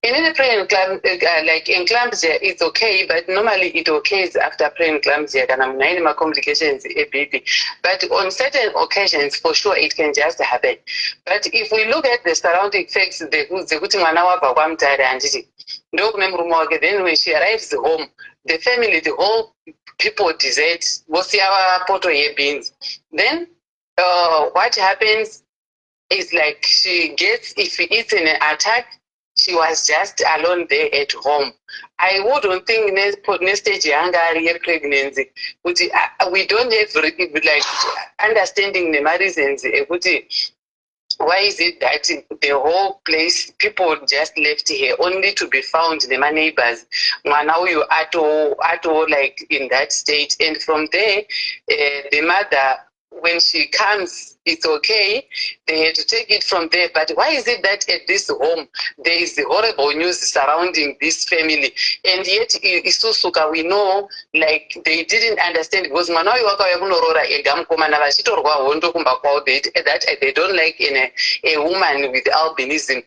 inini like eclampsia is okay, but normally it occurs after pre-eclampsia kana munhu aine ma-complications eBP, but on certain occasions for sure it can just happen. But if we look at the surrounding facts dzekuti mwana wabva kwaMutare, handiti, ndokune murume wake, then when she arrives home, the family, the whole people desert, vosiya poto yebeans. Then what happens is like she gets, if it's an attack, she was just alone there at home. I wouldn't think nestage yanga ari yepregnancy kuti we don't have like understanding nema-reasons ekuti why is it that the whole place, people just left her only to be found nema-neighbors, mwana uyu ato like in that state. And from there, the mother, when she comes, it's okay, they had to take it from there. But why is it that at this home there is horrible news surrounding this family, and yet isusuka we know like they didn't understand, because mwana uyu wakauya kunoroora ega mukomana, vachitorwa hondo kumba kwavo that they don't like a woman with albinism.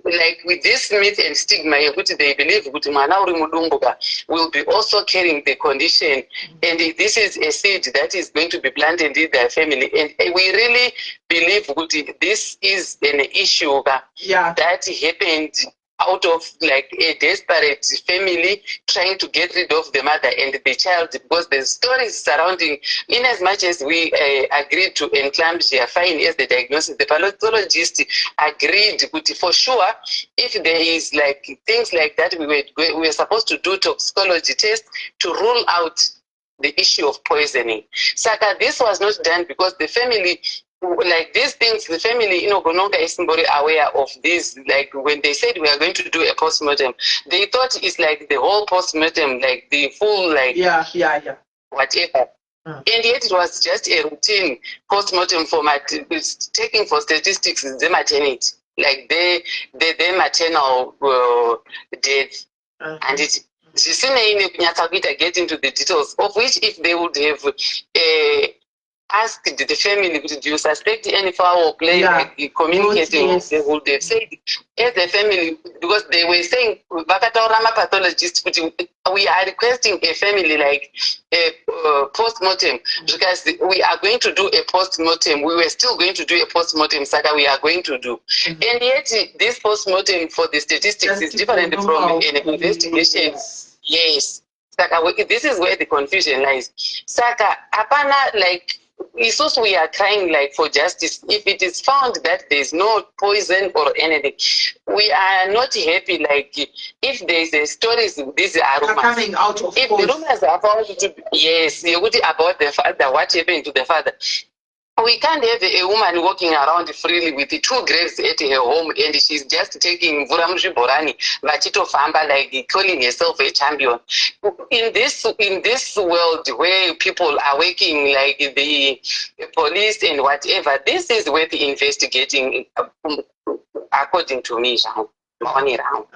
Like with this myth and stigma yekuti they believe kuti mwana uri mudumbu ka will be also carrying the condition, and this is a seed that is going to be planted in their family, and we really believe kuti this is an issue ka that happened out of like a desperate family trying to get rid of the mother and the child, because the stories surrounding, in as much as we agreed to eclampsia, fine, as the diagnosis, the pathologist agreed kuti for sure if there is like things like that, we were supposed to do toxicology test to rule out the issue of poisoning. Saka this was not done because the family, like these things, the family inogononga isimbori aware of this. Like when they said we are going to do a postmortem, they thought it's like the whole postmortem, like the full, like whatever. And yet it was just a routine postmortem for taking for statistics the maternity, like the maternal death. And it zvisinei nekunyatsa kuita get into the details of which if they would have Asked the family kuti, "Do you suspect any foul play?" Like communicating, they would have said as a family, because they were saying, vakataura mapathologist kuti we are requesting a family like a post-mortem because we are going to do a post-mortem. We were still going to do a post-mortem, saka we are going to do. And yet this post-mortem for the statistics is
Just
different from
normal.
An investigation. Yes, saka this is where the confusion lies. Saka hapana, like, isusu we are crying like for justice. If it is found that there is no poison or anything, we are not happy. Like, if there is a stories, these are
Are
rumors.
Coming out of
If the
course.
Rumors are found to be, yes, yekuti about the father, what happened to the father, we can't have a woman walking around freely with the two graves at her home and she's just taking mvura muzvibhorani vachitofamba, like calling herself a champion in this world where people are working like the police and whatever. This is worth investigating, according to me zvangu, maonero angu.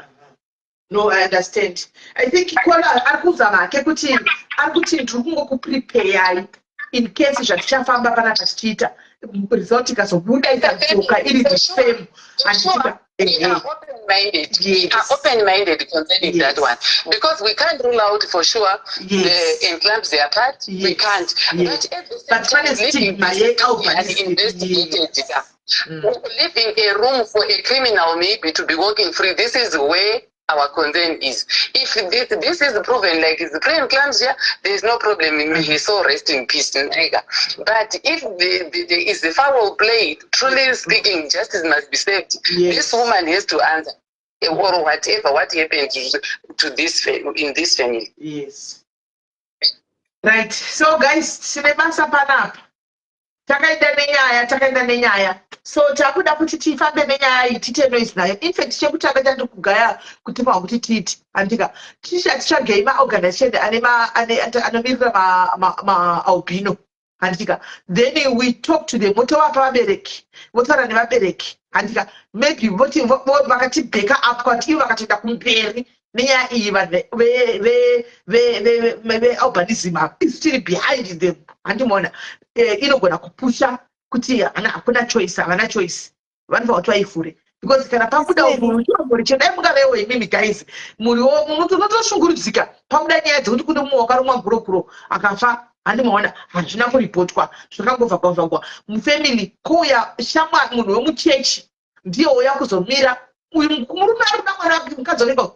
No, I understand. I think caller ari kuzama hake kuti ari kuti ndiri kungokuprepayai in case zvatichafamba panapa tichiita, result ikazobuda, ikadzoka iri the same, handitika?
We are open-minded. We are open-minded concerning that one because we can't rule out for sure the eclampsia part. We can't. But at the same
But
time,
pane
leaving
stigma
this
ye-albinism.
uninvestigated, leaving a room for a criminal maybe to be walking free. This is where our concern is. If this is proven like it's pre-eclampsia, there is no problem. May his soul rest in peace. Naiga. But if there is a foul play, truly speaking, justice must be served. This woman has to answer or whatever what happened to this in this family.
Yes, right. So guys, tine basa panapa. Takaenda nenyaya, takaenda nenyaya, so takuda kuti tifambe nenyaya iyi, tiite noise nayo. Infact, chekutanga chandiri kugaya kutipa kuti tiiti, handika, tichatsvagei maorganization anomirira maalbino, handika? Then we talk to them, votovapa vabereki, votaura nevabereki, handika? Maybe voti vakatibacka up kwati ivo vakatoenda kumberi nenyaya iyi, vanhu vealbinism ava, isu tiri behind them, handimaona? Inogona kupusha kuti hakuna choice, havana choice, vanofanira kuti vaivhure, because kana pabuda muri chendai mungavewo imimi guys, muriwo munotoshungurudzika. Pamuda nyaya dzekuti kune mumwe wakarumwa gurokuro akafa, handimaona? Hazvina kuripotwa, zvakangobvagwavhagwa mufamily. Kouya shamwari, munhu wemuchechi ndiye uya kuzomira. Uyu murume ari kuda mwana wake, mukadzi wake,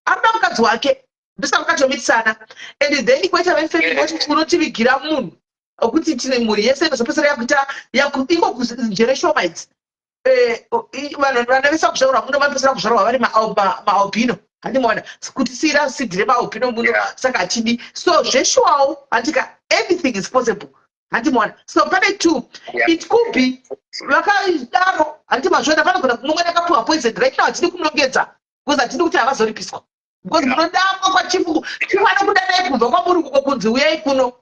ari kuda mukadzi wake, ndosaka vakatomitisana. And then koita vefamily voti unotivigira munhu okuti tine mhuri yese inozopesera yakuita iko njere shoma idzi. Vanhu vana vese kuzvarwa muno vanopesera kuzvarwa vari maalbino, handimaona? Kuti siyira seed remaalbino muno. Saka hatidi. So zveshuwawo, handika, anything is possible, handimaona? So pane two. It could be vakadaro, handiti mazviona? Panogona mumwe akapiwa poison. Right now hatidi kunongedza because hatidi kuti havazoripiswa, because munodamwa kwachifu, chifu anokudanai kubva kwamuri kuko kunzi uyai kuno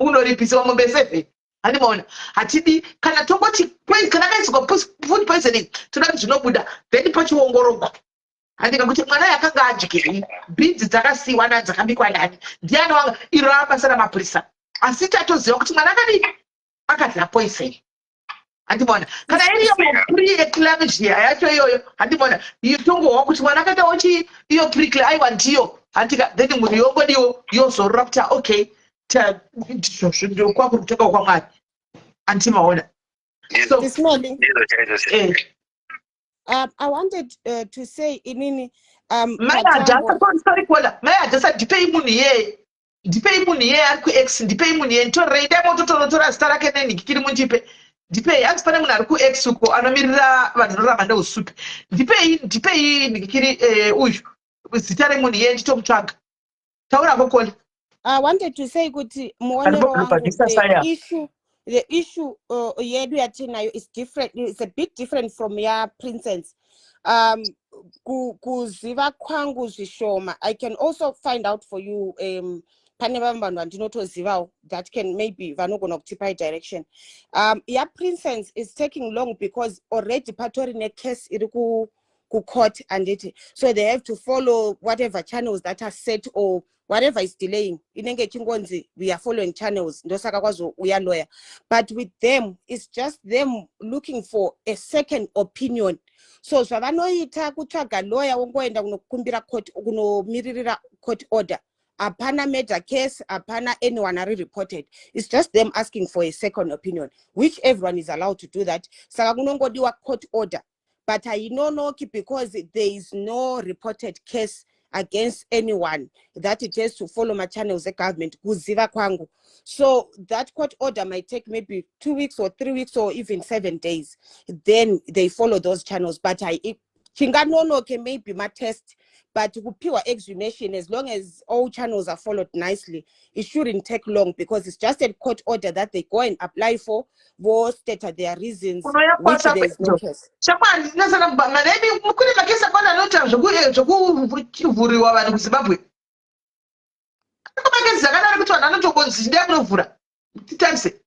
unoripisiwa mombe 7, handimaona? Hatidi. Kana tongoti kana kaiswa food poisoning, toda kuti zvinobuda, then pachiongorogwa, handika, kuti mwana yakanga adyei, bhinzi dzakasiyiwa nani, dzakabikwa nani, ndiani wanga. Iro rabasa ramapurisa, asi tatoziva kuti mwana akadii, akadya poison, handimaona? Kana iriyo pre-eclampsia yacho iyoyo, handimaona? Tongohwa kuti mwana akaitawo chi iyo pre, aiwa, ndiyo, handika? Then munhu yongodiwo yozorora kuti okay, kwakuri kutonga kwaMwari, handimaona? So
This morning,
Ndizvo chaizvo.
I wanted to say inini
Mai
Patambo-
Adhasa, sorry caller, mai Adhasa, ndipei munhu iyeye, ndipei munhu iyeye ari kuX, ndipei munhu iyeye, nditorerei, dai mototonotora zita rake nenhikikiri mundipe, ndipei. Hanzi pane munhu ari kuX uko anomirira vanhu vanorarama neusupi. Ndipei, ndipei nhikikiri, uyu zita remunhu iyeye, nditomutsvaga. Taurako, caller.
I wanted to say kuti muonero
Karibu
wangu,
producer
the
Saya.
issue yedu yatinayo is different, it's a bit different from ya Princess. Kuziva kwangu zvishoma, I can also find out for you. Pane vamwe vanhu vandinotozivawo that can maybe vanogona kutipa direction. Ya Princess is taking long because already patori necase iri kucourt, anditi? So they have to follow whatever channels that are set or Whatever is delaying, inenge ichingonzi we are following channels, ndosaka kwazouya lawyer. But with them, it's just them looking for a second opinion. So zvavanoita kutsvaga lawyer, wongoenda kunokumbira court, kunomiririra court order. Hapana murder case, hapana anyone ari reported. It's just them asking for a second opinion, which everyone is allowed to do that. Saka kunongodiwa court order, but hainonoki because there is no reported case against anyone that it has to follow machannels egovernment, kuziva kwangu. So that court order might take maybe 2 weeks or 3 weeks or even 7 days. Then they follow those channels. But chinganonoke maybe matest, but kupiwa exhumation, as long as all channels are followed nicely, it shouldn't take long because it's just a court order that they go and apply for, vostate their reasons, which there is no case.
Shamwari, maybe kune makesi akawanda anoita zvekuvhuriwa vanhu kuZimbabwe. Makesi akadaro kuti vanhu vanotongonzi ndai munovhura titarise.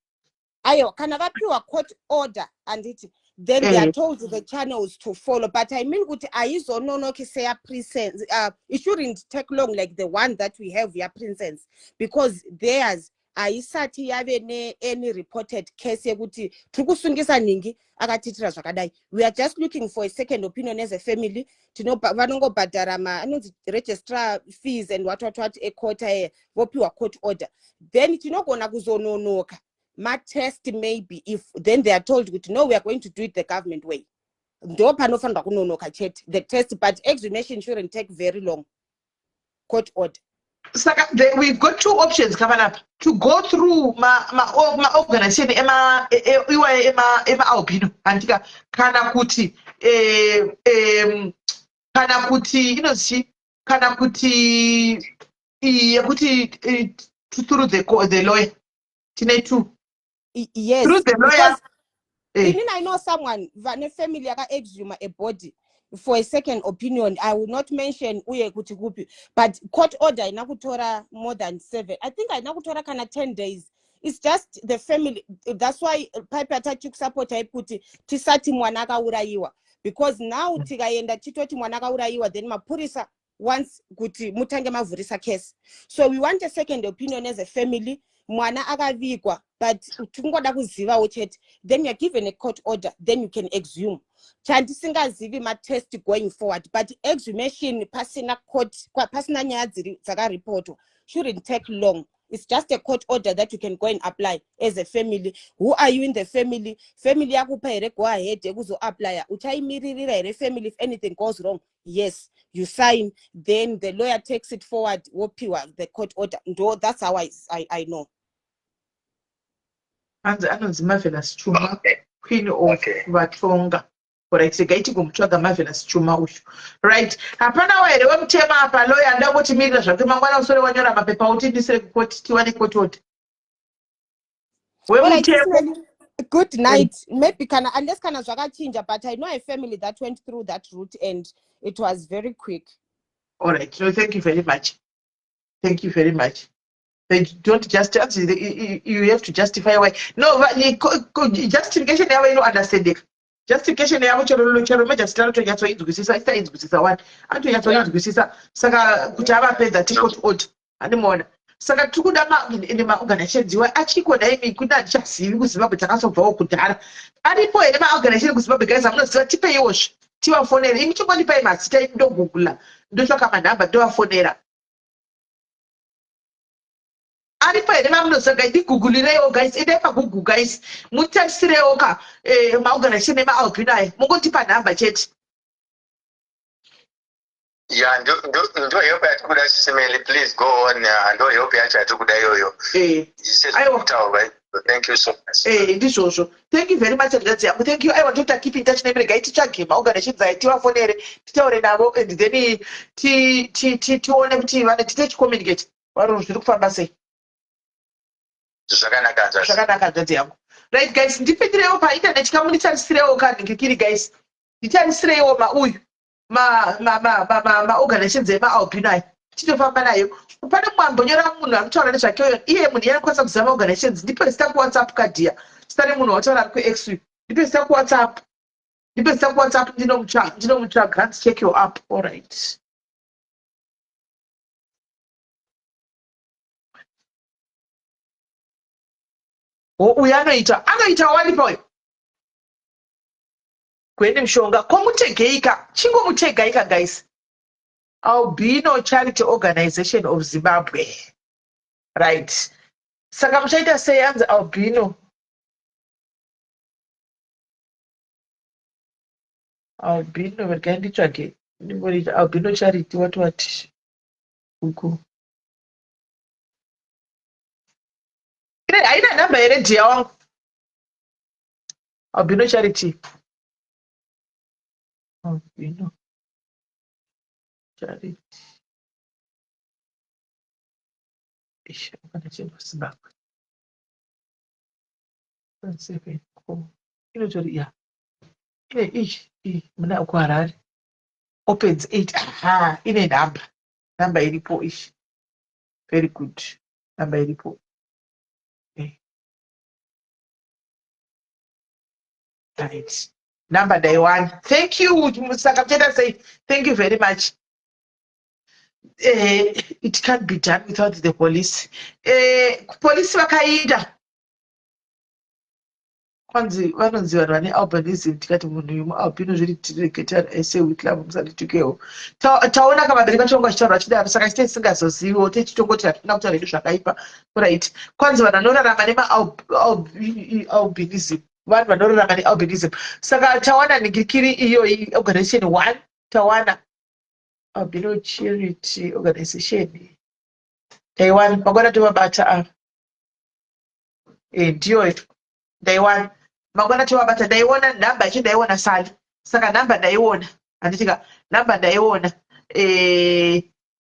Aiwa, kana vapiwa court order, anditi, then they are told the channels to follow. But I mean kuti haizononoki seyaPrincess. It shouldn't take long like the one that we have, yaPrincess, because theirs haisati yave neany reported case yekuti tiri kusungisa nhingi akatiitira zvakadai. We are just looking for a second opinion as a family. Vanongobhadhara anonzi registrar fees and what what what ecourt eye, vopiwa court order. Then tinogona kuzononoka matest maybe if then they are told kuti no, we are going to do it the government way. Ndo panofanirwa kunonoka chete, the test, but exhumation shouldn't take very long, court order.
Saka we've got two options kavanapa: to go through maorganization iwayo ema-albino, handika, kana kuti kana kuti inozii, kana kuti yekuti through the lawyer. Tine two.
Yes.
Through the lawyer.
Because inini I know someone vane family yakaexhuma a body for a second opinion. I will not mention uye kuti kupi, but court order haina kutora more than seven, I think haina kutora kana 10 days. It's just the family. That's why paipa tachikusapota kuti tisati mwana akaurayiwa, because now tikaenda titoti mwana akaurayiwa, then mapurisa wants kuti mutange mavhurisa case. So we want a second opinion as a family. Mwana akavigwa, but tingoda kuzivawo chete. Then you are given a court order, then you can exhume. Chandisingazivi matest going forward, but exhumation pasina court, pasina nyaya dziri dzakaripotwa, shouldn't take long. It's just a court order that you can go and apply as a family. Who are you in the family? Family yakupa here go ahead yekuzoapplya? Uchaimiririra here family if anything goes wrong? Yes, you sign, then the lawyer takes it forward, wopiwa the court order. Ndo that's how I know.
Hanzi anonzi Marvelous Chuma, queen of Vatonga. Right, regai tigomutsvaga Marvelous Chuma uyu. Right, hapanawo here wemutema apa, lawyer? Ndangotimirira zvake mangwana usore wanyora mapepa utindisire kukoti tiwane court order.
Alright,
Wemutemo.
Sisneli, good night. Maybe kana, unless kana zvakachinja, but I know a family that went through that route and it was very quick.
All right. No, thank you very much. Thank you very much. They don't just, you have to justify why. No, but justification yavo inounderstandika. Justification yavo, chero magistrate anotonyatsoinzwisisa, isainzwisisa wani, anotonyatsoinzwisisa. Saka kuti avapedza ticourt order, handimuona. Saka tiri kuda maorganizations iwa achiko naimi kuna handichazivi kuZimbabwe, takazobvawo kudhara. Aripo here maorganization kuZimbabwe, guys, amunoziva? Tipeiwozve tivafonere. Imi chongondipai mazita, imi ndogoogle, ndotsvaka manhamba, ndovafonera. Aripo here mamunoziva, guys? Ndigooglireiwo, guys. Endai paGoogle, guys, mutasirewo ka maorganization emaalbino aya, mungotipa nhamba chete.
Ya, ndo help yatiri kuda, Sis Melly. Please go on. Ndo help yacho yatiri kuda iyoyo.
Aiwa.
Sezvakutaurwa, thank you so much.
Ndizvozvo. Thank you very much, hanzvadzi yangu. Thank you. Aiwa, toita keep in touch nemi. Regai titsvage maorganizations aya, tivafonere, titaure navo, and then tione kuti vane tite chicommunicate varo zviri kufamba sei.
Zvakanaka, hanzvadzi.
Zvakanaka, hanzvadzi yangu. Right, guys, ndipindirewo painternet kamunitarisirirewo kanhingikiri. Guys, nditarisireiwo mauyu maorganizations emaalbino aya, titofamba nayo. Pane mwambonyora munhu ari kutaura nezvake uyo, iye munhu iye anokwanisa kuziva maorganizations. Ndipe zita kuWhatsApp kadhiya, zita remunhu wataura ari kuex uyu. Ndipe zita kuWhatsApp, ndipe zita kuWhatsApp, ndinomutsvaga. Hanzi check your app. All right. Uyu anoita anoita wanipa uyu Gweni Mushonga. Komutegeika chingomutegaika guys. Albino Charity Organization of Zimbabwe. Right. Saka muchaita sei anzi albino? Albino regai nditsvage ndimboita albino charity what what uku. Haina nhamba here dhiya wangu? Albino charity. Albino charity. Ish, organization of Zimbabwe. 7 4 inotori ya ine ichi i muna kuHarare opens 8 aha ine nhamba nhamba iripo ishi very good nhamba iripo eh. Right number ndaiwana thank you saka muchaita sei thank you very much it can't be done without the police police vakainda kwanzi vanonzi vanhu vane albinism tikati munhu uyu mualbino zviri tiregetara ese witlam musanditukewo taona ka vabereki vacho vanga vachitaura vachidaro saka chite tisingazoziviwo techitongoti hatina kutaura hedu zvakaipa right kwanzi vanhu vanorarama nemaalbinism vanhu vanorarama nealbinism saka tawana ningirikiri iyoyi organization one tawana albino charity organization taiwana mangwana tovabata ava ndiyoyo ndaiwana mangwana tovabata ndaiona nhamba yacho ndaiona sali saka nhamba ndaiona handitika nhamba ndaiona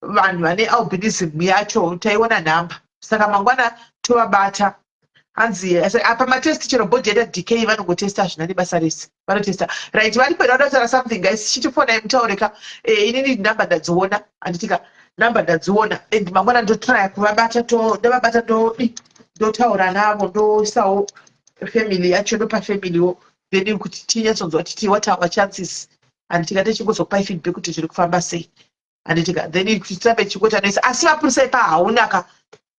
vanhu vane albinism yacho taiona nhamba saka mangwana tovabata hanzi apa matest chero body yaita decay vanongotesta hazvina nebasa rese vanotesta right varipo here vanotaura something guys chitifonai mutaureka inini nhamba ndadziona handitika nhamba ndadziona and mangwana ndotraya kuvabata ndovabata ndodi ndotaura navo ndoisawo family yacho ndopa familywo then kuti tinyatsonzwa titi what are our chances handitika techingozokupai feedback kuti zviri kufamba sei handitika then kuti tirambe tichingoti anoisa asi mapurisa epa hauna ka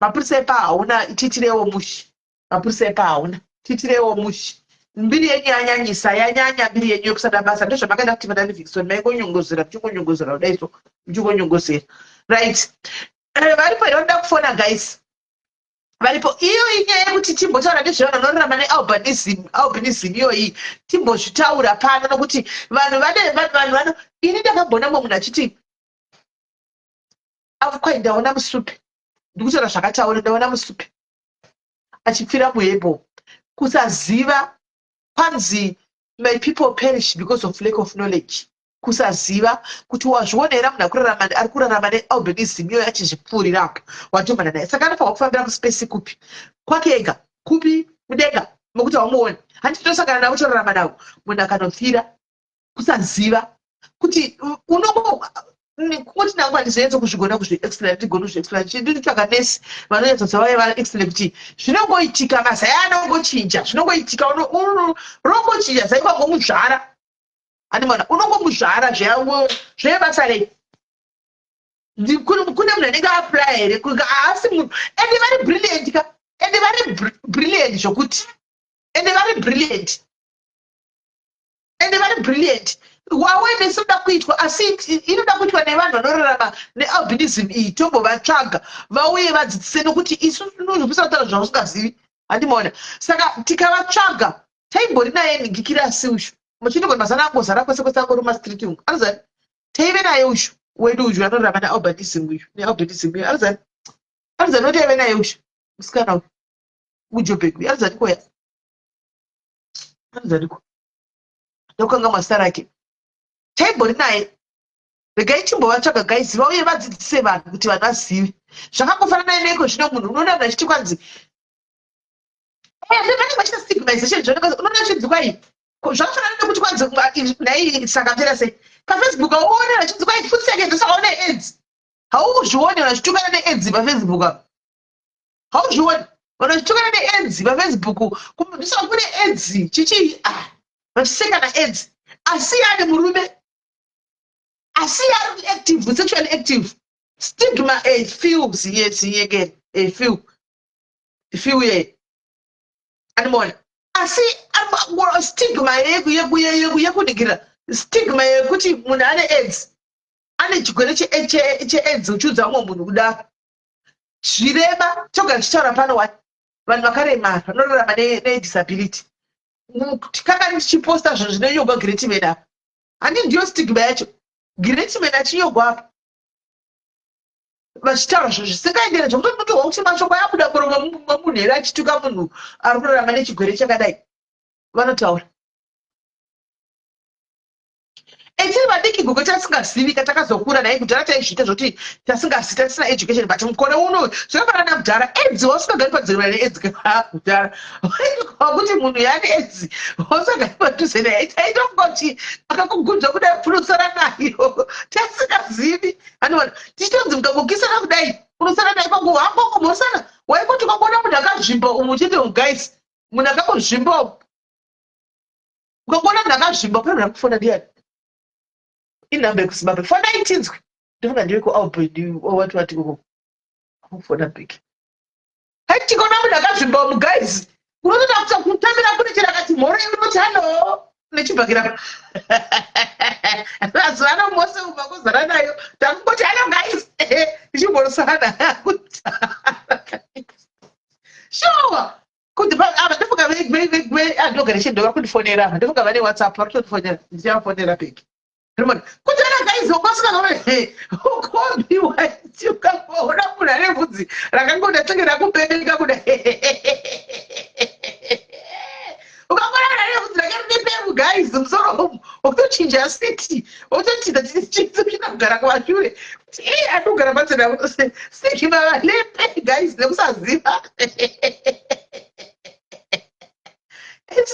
mapurisa epa hauna tiitirewo mushe mapurisa epa hauna tiitirewo mushe mbiri yenyu yanyanyisa yanyanya mbiri yenyu yekusada basa ndozvamakaita kuti vana Livingston maingonyongozera muchingonyongozera kudai so muchingonyongozera right varipo here vanoda kufona guys varipo iyo inyaya yekuti timbotaura nezvevanhu vanorarama nealbinism albinism iyoyi timbozvitaura pano nokuti vanhu vane vanhu vano ini ndakambona mumwe munhu achiti kwai ndaona musupe ndikutaura zvakataura ndaona musupe achipfira muhebo kusaziva kwanzi my people perish because of lack of knowledge kusaziva kuti wazviona here munhu akurarama ari kurarama nealbinism iyoyo achizvipfuurira apo watomana naye saka anofanirwa kufambira kuspace kupi kwake ega kupi mudenga mokuti haumuoni handiti tosangana navo torarama navo munhu akanopfira kusaziva kuti unongo kungoti nangu handizonyatso kuzvigona kuzviexplain ndigona kuzviexplain ndinotsvaga nesi vanonyatsodza vaye vaexplain kuti zvinongoitika mazai anongochinja zvinongoitika rongochinja zai kwangomuzvara andimona unongomuzvara zvebasa rei kune munhu anenge apply here haasi munhu ende vari brilliant ka ende vari brilliant zvokuti ende vari brilliant ende vari brilliant awareness inoda kuitwa asi inoda kuitwa nevanhu vanorarama nealbinism iyi tombovatsvaga vauye vadzidzise nokuti isu tinozopisa kutaura zvausingazivi handimaona saka tikavatsvaga taimbori naye ningikirasi uyu muchindogona mazana angozara kwese kwese angori mumastreet umu anozani taive naye uyu wedu uyu anorarama nealbinism uyu nealbinism uyu anozani anozani otaive naye uyu musikana uyu mujobek uyu anozani koya anozaniko ndokanga mazita rake taimbori naye regai chimbovatsvaga guys vauye vadzidzise vanhu kuti vanhu vazive zvakangofanana neko zvino munhu unoona munhu achiti kwanzi vanenge vachiita stigmatization zvoneka unoona chinzi kwai zvakafanana nekuti kwanzi nhai saka pera sei pafacebook hauone vachinzi kwai futi seke ndosaka une aids hauzvioni vachitukana neaids pafacebook apa hauzvioni vanhu vachitukana neaids pafacebook ndosaka kune aids chichii ah vachisekana aids asi ane murume asi ari active sexually active stigma a few ziye ziye ke a few few ye Andimaona, asi stigma yekuningira, stigma yekuti munhu ane AIDS, ane chigwere cheAIDS, uchiudza mumwe munhu kudaro zvirema. Togara tichitaura pano wani, vanhu vakaremara, vanorarama nedisability, tikangani tichiposta zvinhu zvinonyogwa Greatman apa. Handi ndiyo stigma yacho? Greatman achinyogwa apa, vachitaura zvinhu zvisingaenderani, zvokuti unotohwa kuti mashoko ayabuda muromo memunhu here achituka munhu ari kurarama nechigwere chakadai. Vanotaura etiri vadiki, gogo, tasingazivi ka, takazokura naye. Kudhara taizviita zvokuti tasingazivi, tasina education, but mukore uno zvakafanana nakudhara. AIDS, wausingagari padhuze neAIDS kudhara, wakuti munhu yaane AIDS wausingagari padhuze naye, taitofunga kuti akakugunzva kudai unosara nayo. Tasingazivi, anoona tichitonzi mukangokisana kudai unosara naye panguva hangokomhosana. Waingoti ukangoona munhu akazvimba umu uchiti, "Guys, munhu akangozvimba umu." Ukangoona munhu akazvimba, pane munhu akufona. Ndiyani? Inhamba yekuZimbabwe. Fonai tinzwe. Ndofunga ndive kuAlbany, wati wati uko akufona big. Hai, tikaona munhu akazvimba umu, guys, unotoda kutambira kune chero akati mhoro, unoti hello nechibhakira. Mazuva ano mose umba kuzara nayo, takungoti hello guys, tichimborosana. Sure, kuti ava ndofunga veadogara ndo vari kundifonera ava. Ndofunga vane WhatsApp, vari kutondifonera. Ndichavafonera back. Kuti ana guys, wakasingana ukombiwa, ukangoona munhu ane vhudzi rakangoda tenge rakupepeka kudai, ukangoona munhu ane vhudzi rake rine pemu, guys, musoro umu wakutochinja city, wotochinja chitsi, uchida kugara kumashure kuti i andogara pachena stigma valepe, guys, nekusaziva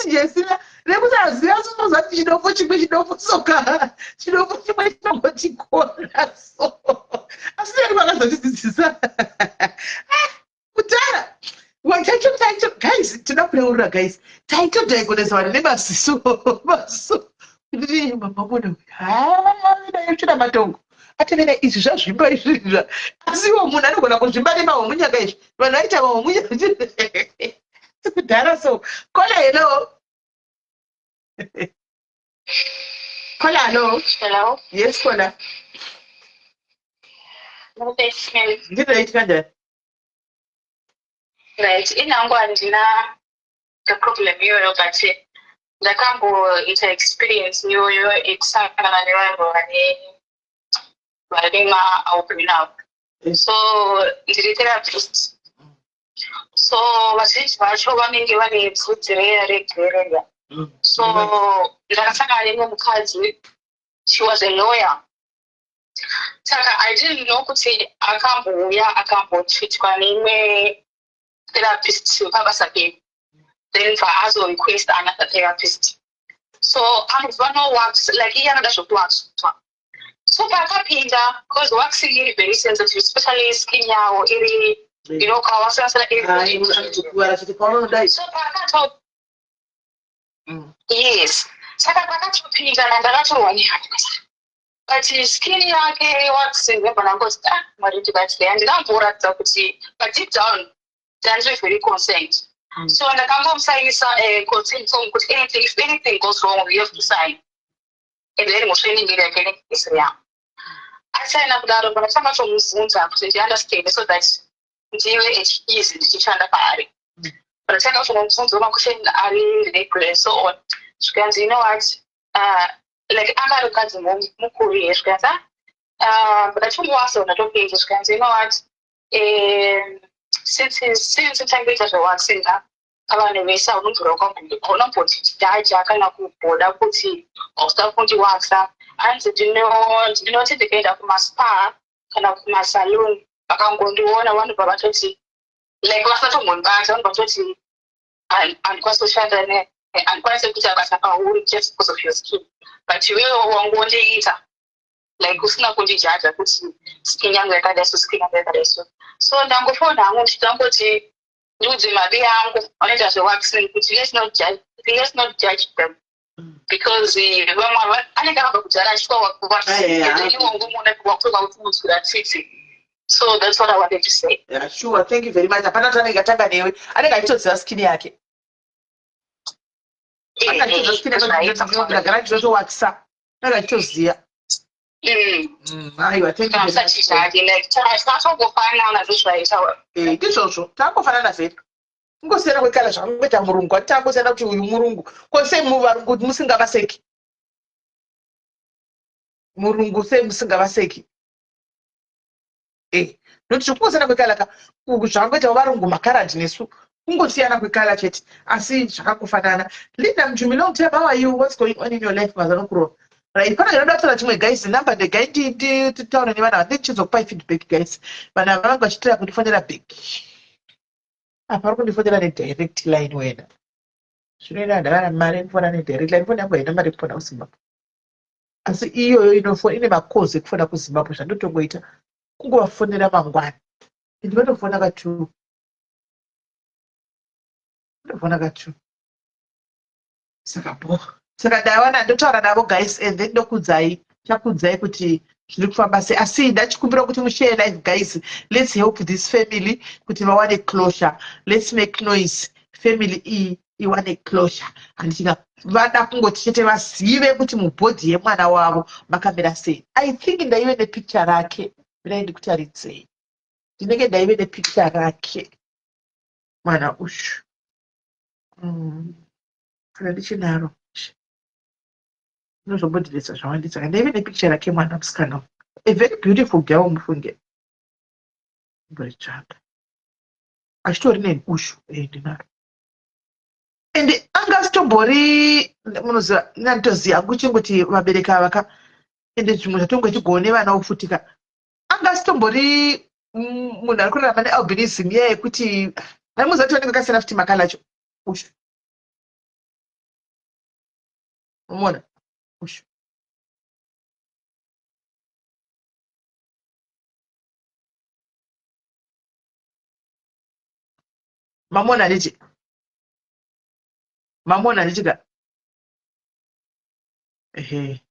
jesina, nekusaziva. Sinozati chidofo chimwe, chidofo soka, chidofo chimwe chinongochikona so. Asi nani vakazotidzidzisa kudhara chaicho chaicho, guys, tinoda kureurura, guys, taitodiagnosa vanhu nemaziso, maziso, kuti mamona haina matongo atevera izvi zvazvimba izvi. Asi iwo munhu anogona kuzvimba nemahwomunyaka izvi. Vanhu vaita mahwomunyaka kudhara. So caller, hello, caller, hello.
Hello.
Yes, caller. Ndinoiti kanjani?
Right, inangu handina the problem iyoyo, but ndakamboita experience iyoyo yekusangana nevanhu vane ma-albino. So ndiri therapist, so vazhinji vacho vanenge vane bvudzi reya regerega. So ndakasangana nemumwe mukadzi, she was a lawyer. Saka I didn't know kuti akambouya akambotreatwa neimwe therapist wepabasa pedu, then bva another therapist. So anobva no wax, like iye anoda zvokuwaxwa. So paakapinda, because waxing iri very sensitive, especially skin yavo iri kawasiyana.
Iri
So paakato yes, saka pakatopinda nandakatorwa nehana, but skin yake waxing, ndobva ndangoti, "Ah, Mwari ndibatsirei." Handinamboratidza kuti, but deep down ndandiri very concerned. So ndakangomusainisa consent form kuti anything, if anything goes wrong, you have to sign, and then mhosva inenge iri yake, inenge isiri yangu. Asaina kudaro, ndakatanga tomubvunza kuti ndiunderstand so that ndive at ease ndichishanda paari. Ndatanga kutomubvunza maquestion ari regular and so on. Zvikanzi, "You know what?" Like anga ari mukadzi mukuru here. Zvikanzi, "Ndatombowaso ndatopedza." Zvikanzi, "You know what, since tangoita zvewaxing pavanhu vese, unobvira unombotijudga kana kubhoda kuti hausa kundiwaxa." Hanzi, "Ndinoti ndikaenda kumaspa kana kumasaloon, vakangondiona vanobva vatoti, like vasatombondibata, vanobva vatoti handikwanisi kushanda ne, handikwanisi kuita basa pauri just because of your skin. But iwewe wangondiita like usina kundijudga kuti skin yangu yakadai so, skin yangu yakadai so." So ndangofona hangu ndichitangoti ndiudze mari yangu vanoita zvewaxing kuti let's not judge them, because vamwe anenge akabva kudhara achitwa waxing, wakutoka kuti munzwira tsitsi. So that's what I wanted to say.
Yeah, sure, thank you very much. Hapana kuti anenge atanga newe, anenge achitoziva skin yake. Anga achitoziva achitowakisa anga achitoziva. Aiwa, thank you very much.
Like ndozvaita.
Ndizvozvo, tangofanana zvedu, kungosiyana kwecolour zvakangoita murungu. Ati tangosiyana kuti uyu murungu, ko sei muvarungu musingavaseki? Murungu sei musingavaseki? Nokuti zvokungosiyana kwecolour ka, zvakangoitawo varungu makaradhi nesu, kungosiyana kwecolour chete, asi zvakangofanana. Linda Mjumi, long time, how are you? What's going on in your life mazano kurova? Right, pana ndinoda kutaura chimwe, guys. Namba ndegai nditaure nevana ava, ndichizokupai feedback, guys. Vanhu ava vanenge vachitira kundifonera back apa, vari kundifonera nedirect line wena. Zvinoenda ndavana mari yekufona nedirect line. Foni yangu haina mari yekufona kuZimbabwe, asi iyoyo inofona ine makozi ekufona kuZimbabwe. Zvandotongoita kungovafonera mangwana, indi vatofona ka2, vatofona ka2. Saka bo, saka ndawana ndotaura navo, guys, and then ndokudzai, chakudzai kuti zviri kufamba sei. Asi ndachikumbira kuti mushare live, guys. Let's help this family kuti vawane closure. Let's make noise, family iyi iwane closure. Handichina vada kungoti chete vazive kuti mubody yemwana wavo makamira sei. I think ndaive nepicture rake. Mirai ndikutaridzei. Ndinenge ndaive nepicture rake mwana uyu. Kana ndichinaro, inozombodhiresa zvawandisa. Kana ndaive nepicture rake mwana musikana, a very beautiful girl, mufunge. Mboritsvaga achitori nebushu. Ndinaro, and anga asitombori, munoziva, nanditoziva hangu chingoti vabereki ava ka, ende zvimwe zvatonge chigone vana ofutika. Anga asitombori munhu ari kurarama nealbinism iya yekuti aimuziva kuti vanenge vakasiyana futi macolour acho. Ushu umona ushu. Mamona handiti? Mamona handiti ka? Ehe,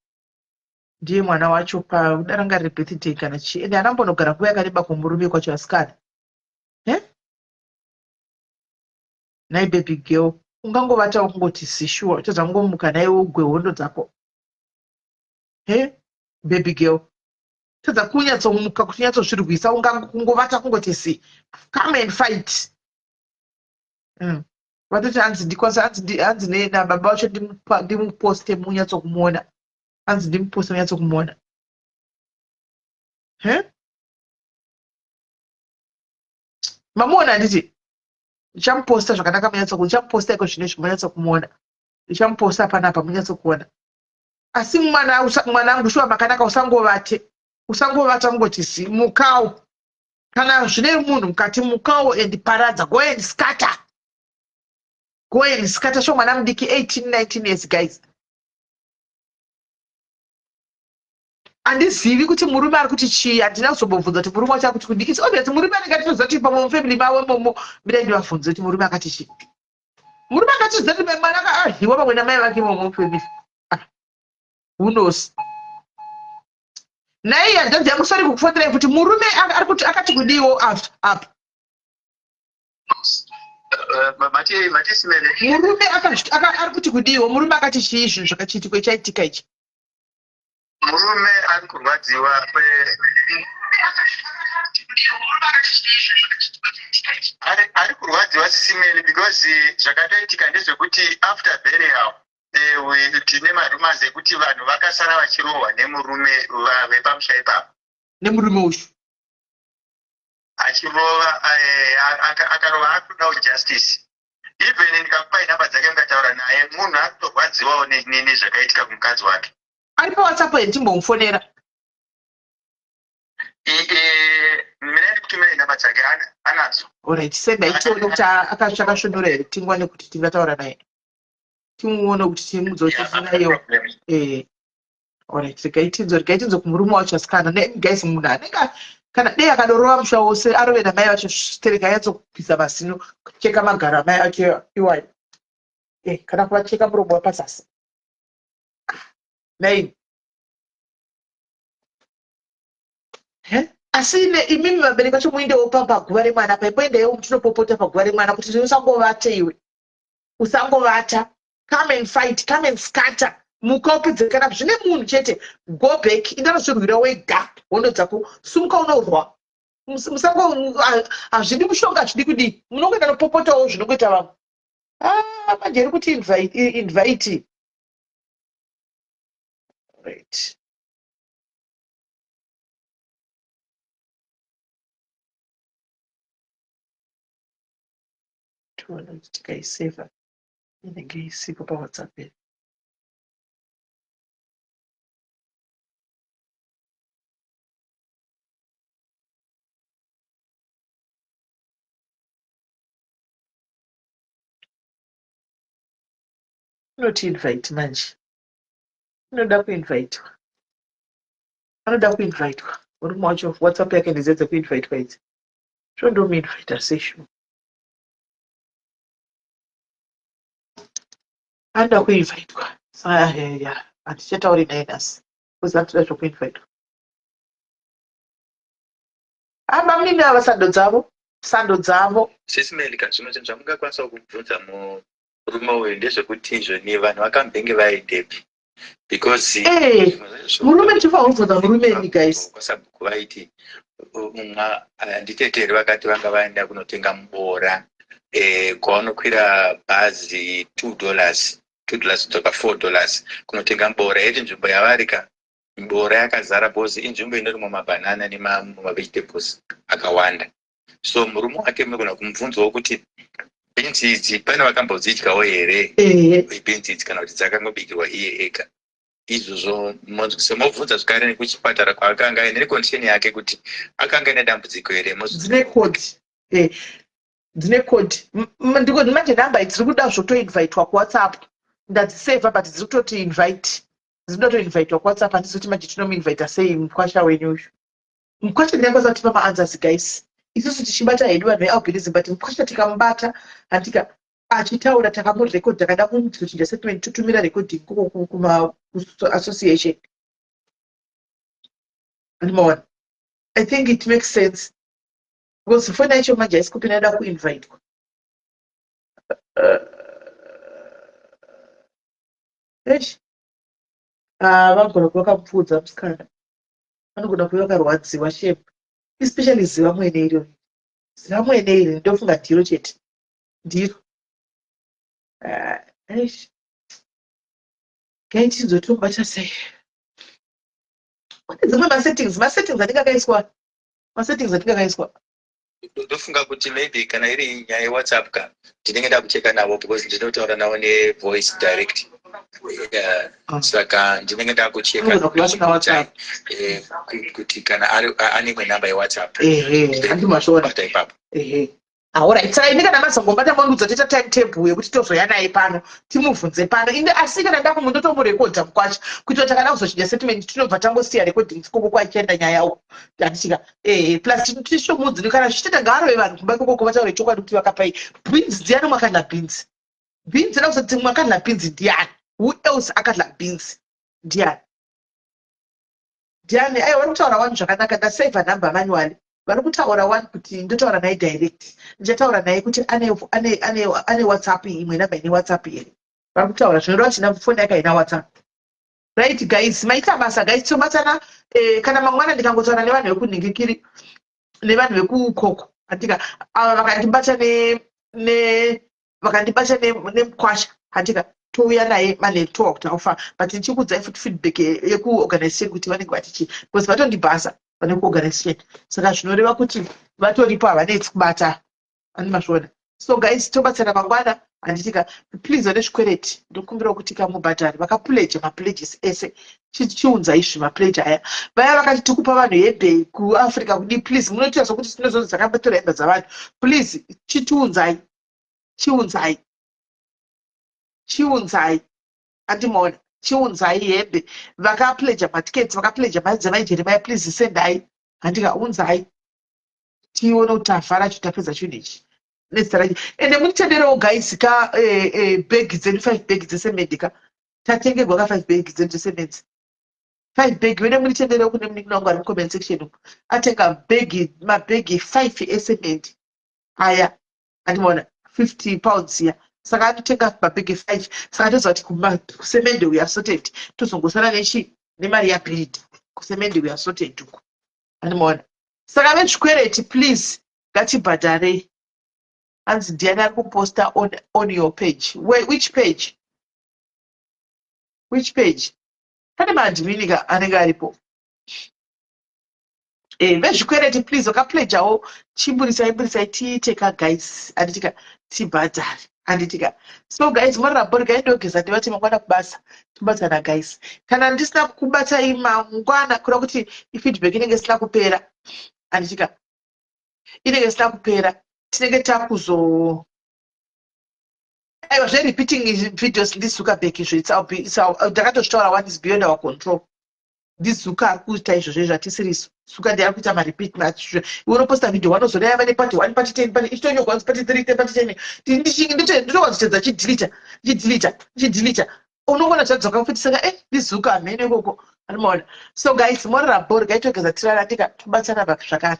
ndiye mwana wacho. Pakuda ranga riri birthday kana chii, ende anambonogara nguva yakareba kumurume kwacho asikana. Nhai baby girl, ungangovatawo kungoti sishuwa, uchadza kungomuka naiwe ugwe hondo dzako. He, baby girl, tadza kunyatsomuka kuti unyatsozvirwisa, ungangovata kungoti si, come and fight. Vatoti hanzi ndikwanisa, hanzi nababa vacho ndimuposte munyatsokumuona, hanzi ndimuposte munyatsokumuona. He, mamuona handiti? Ndichamuposta zvakanaka munyatso, ndichamuposta iko zvino izvi munyatsokumuona. Ndichamuposta panapa munyatsokuona. Asi mwana, mwanangu, shuwa makanaka, usangovate, usangovata kungoti zi. Mukawo kana zvine munhu mukati, mukawo and paradza. Go and scatter, go and scatter. Sho mwana mudiki, 18 19 years, guys. Handizivi kuti murume ari kuti chii. Handina kuzombobvunza kuti murume wacho akuti kudii. It's obvious murume anenge atitoziva kuti pamwe mufamily mavo imomo. Mirai ndivabvunze kuti murume akati chii. Murume akatiziva kuti mwana akadyiwa pamwe namai vake imomo mufamily. Ah, who knows? Naiye hanzvadzi yangu, sorry kukufonerai kuti murume ari kuti akati kudiwo apa.
Mati Simele.
Murume ari kuti kudiwo? Murume akati chii zvinhu zvakachiitikwa chaitika ichi?
Murume ari kurwadziwa, ari kurwadziwa, Sisimeli, because zvakatoitika ndezvekuti after burial tine marumours ekuti vanhu vakasara vachirohwa nemurume vepamusha ipapo.
Nemurume uyu.
Achirova, akarova, akudawo justice. Even ndikakupai namba dzake mukataura naye, munhu ari kutorwadziwawo nezvakaitika kumukadzi wake.
Ari paWhatsApp here timbomufonera?
Mina ndikutumirai namba dzake, anadzo.
Alright, sendai tione kuti akasvonora here, tingwane kuti tingataura naye, timuone kuti timudza kuti tinayo. Alright, regai tinzo, regai tinzo kumurume wacho asikana. Guys, munhu anenge kana dei akadorova musha wose, arove namai vacho stereka, anyatsokubvisa mazino, kucheka magaro amai acho iwayo, kana kuvacheka muromo wapazasi nai. Asi imimi vabereki vacho, muendewo paguva remwana, paimboendaiwo muchinopopota paguva remwana kuti usangovate iwe, usangovata. Come and fight, come and scatter. Muka upedze kana zvine munhu chete. Go back, indanozvirwira wega hondo dzako. Sumuka unorwa. Musango hazvidi mushonga, hazvidi kudii. Munongoenda nopopotawo zvinongoita vamwe. Ah, manje iri kuti invite, invite. Right. Tione kuti tikaiseva inenge isipo pawhatsapp here. Inoti invite manje. Inoda kuinvitwa. Anoda kuinvitwa. Murume wacho WhatsApp yake ndidzo dzekuinvitwa idzi. Zvondomuinvita sei shuwa. Anoda kuinvitwa. Saka ya handichatauri naye nhasi. Because anotoda zvekuinvitwa. Aba mimi ava sando dzavo. Sando dzavo.
Sisi Melika, zvimwe zvinhu zvamungakwanisa kubvunza murume uyu ndezvekuti izvoni vanhu vakambenge vaendepi because
eh, murume tifa kubvunza murume imi guys.
Kwasabhuku vaiti handitete here vakati vanga vaenda kunotenga muboora eh, kwaunokwira bhazi $2 $2 kudzoka $4 kunotenga muboora yeti nzvimbo yavari ka Mboora yakazara because inzvimbo inorimwa mabanana nemavegetables akawanda. So murume wake munogona kumubvunzawo kuti beans idzi pane vakambodzidyawo here beans idzi kana kuti dzakangobikirwa iye ega. Izvozvo monzwisa mobvunza zvekare nekuchipatara kwaakanga aine necondition yake kuti akanga aine dambudziko here.
Dzine code. Eh. Dzine code. Ndiko manje number dziri kuda zvotoinvitwa kuWhatsApp. Ndadziseva but dziri kutoti invite. Dzinoda kutoinvitwa kuWhatsApp handizoti manje tinomuinvita sei mukwasha wenyu uyu. Mukwasha ndiye angakwanisa kutipa maanswers guys. Isusu tichibata hedu vanhu vealbinism but mukwasha tikamubata handika achitaura takamurecord takada kuzochinja statement totumira recording koko kuma association. Andimaona. I think it makes sense because foni yacho manje haisi kupinda inoda kuinvitwa. Eish. Ah, vagona kuva vakamupfuudza musikana. Vanogona kuva vakarwadziwa shame. Especially ziva mwene iro. Ziva mwene iri ndofunga ndiro chete. Ndiro. Ah, eish. Gai tizotomubata sei? Kune dzimwe masettings, masettings anenge akaiswa. Masettings anenge akaiswa.
Ndofunga kuti maybe kana iri nyaya yewhatsapp ka ndinenge ndakucheka navo because ndinotaura navo nevoice direct. Yeah.
Ah.
Saka ndinenge ndakucheka
Unogona kuva asina WhatsApp.
Kuti kana ane imwe namba yewhatsapp.
Ehe, handi mashona.
Bata ipapo.
Ehe. Alright, saka ini kana mazongobata mondiudza toita timetable yekuti tozoya naye pano timubvunze pano inde asi kana ndakumu ndotomurekodha mukwasha kuitira kuti akada kuzochinja statement tinobva tangosiya recording ikoko kwaichienda nyaya uko handichika ehe plus tishomudzini kana zvichitenda ngaarove vanhu kumba ikoko vataure chokwadi kuti vakapai beans ndiyani mwakadla beans beans da kuzoti mwakadla beans ndiyani who else akadla beans ndiyani Ndiani? Aiwa vari kutaura wani zvakanaka ndaseva number manually. Vari kutaura wani kuti ndotaura naye direct. Ndichataura naye kuti ane ane ane ane WhatsApp imwe number ine WhatsApp here. Vari kutaura zvinoreva kuti na phone yake haina WhatsApp. Right guys, maita basa guys tobatana eh, kana mangwana ndikangotaura nevanhu vekunhingikiri nevanhu vekukoko handika ava vakandibata ne ne vakandibata nemukwasha handika touya naye manheru towa kuti aufa but ndichikuudzai futi feedback yekuorganization kuti vanenge vati chii because vatondibhasa vane kuorganization saka zvinoreva kuti vatoripo havanetsi kubata ani mazviona so guys tobatsana mangwana handitika please vane zvikwereti ndokumbirawo kuti kamubhadhari vakapuleja mapledges ese chiunza izvi mapledge aya vaya vakati tikupa vanhu hembe kuafrica kudii please munoita sokuti tinozonzi takabatora hembe dzavanhu please chitiunzai chiunzai chiunzai andimaona chiunzai hembe vakapleja matickets vakapleja mari dzamai jeremaya please sendai handika unzai tione kuti tavhara cho tapedza chinhu ichi nezita racho ende munditenderewo guys ka eh, eh, bag dzedu five bag dzesemende ka tatengerwa ka five bag dzedu dzesemende five bag vene munditenderewo kune munin'ina wangu ari mucomment section umu atenga bhegi mabhegi five esemende aya andimaona 50 pounds ya. Saka anotenga mabhegi 5. Saka toziva kuti kusemende we are sorted. Tozongosara nechi nemari yabhilidha. Kusemende we are sorted uko. Anomaona. Saka vezvikwereti, please, ngatibhadharei. Hanzi ndiani ari kuposta on your page? Where, which page? Which page? Pane maadmin ka anenge aripo. Vezvikwereti, please, vakapledgawo, chimburisai, mburisai, tiite ka, guys, handitika, tibhadhare, handitika? So guys, morabori gaindogeza, ndivati mangwana kubasa tobatsana. Guys, kana ndisina kukubatai mangwana, kureva kuti ifeedback inenge isina kupera, handitika? Inenge isina kupera, tinenge takuzo, aiwa, zverepeating videos ndiZuckerberg izvo. Ndakatozvitaura, one is beyond our control. NdiZuka ari kuita izvozvo izvo, hatisiriso. Zuka ndiari kuita marepeat. Iwe unoposta video, wanozodai vane part 1, part 10, part ichitonyorwa kunzi part 3, part 10. Ndinowanzotedza chidelita, chidelita, chidelita, unongona zvadzoka futi. Saka ndiZuka, hamene ikoko, anomaona. So guys, morera bhori, gaitogeza, tirara, tika tobatsana zvakare.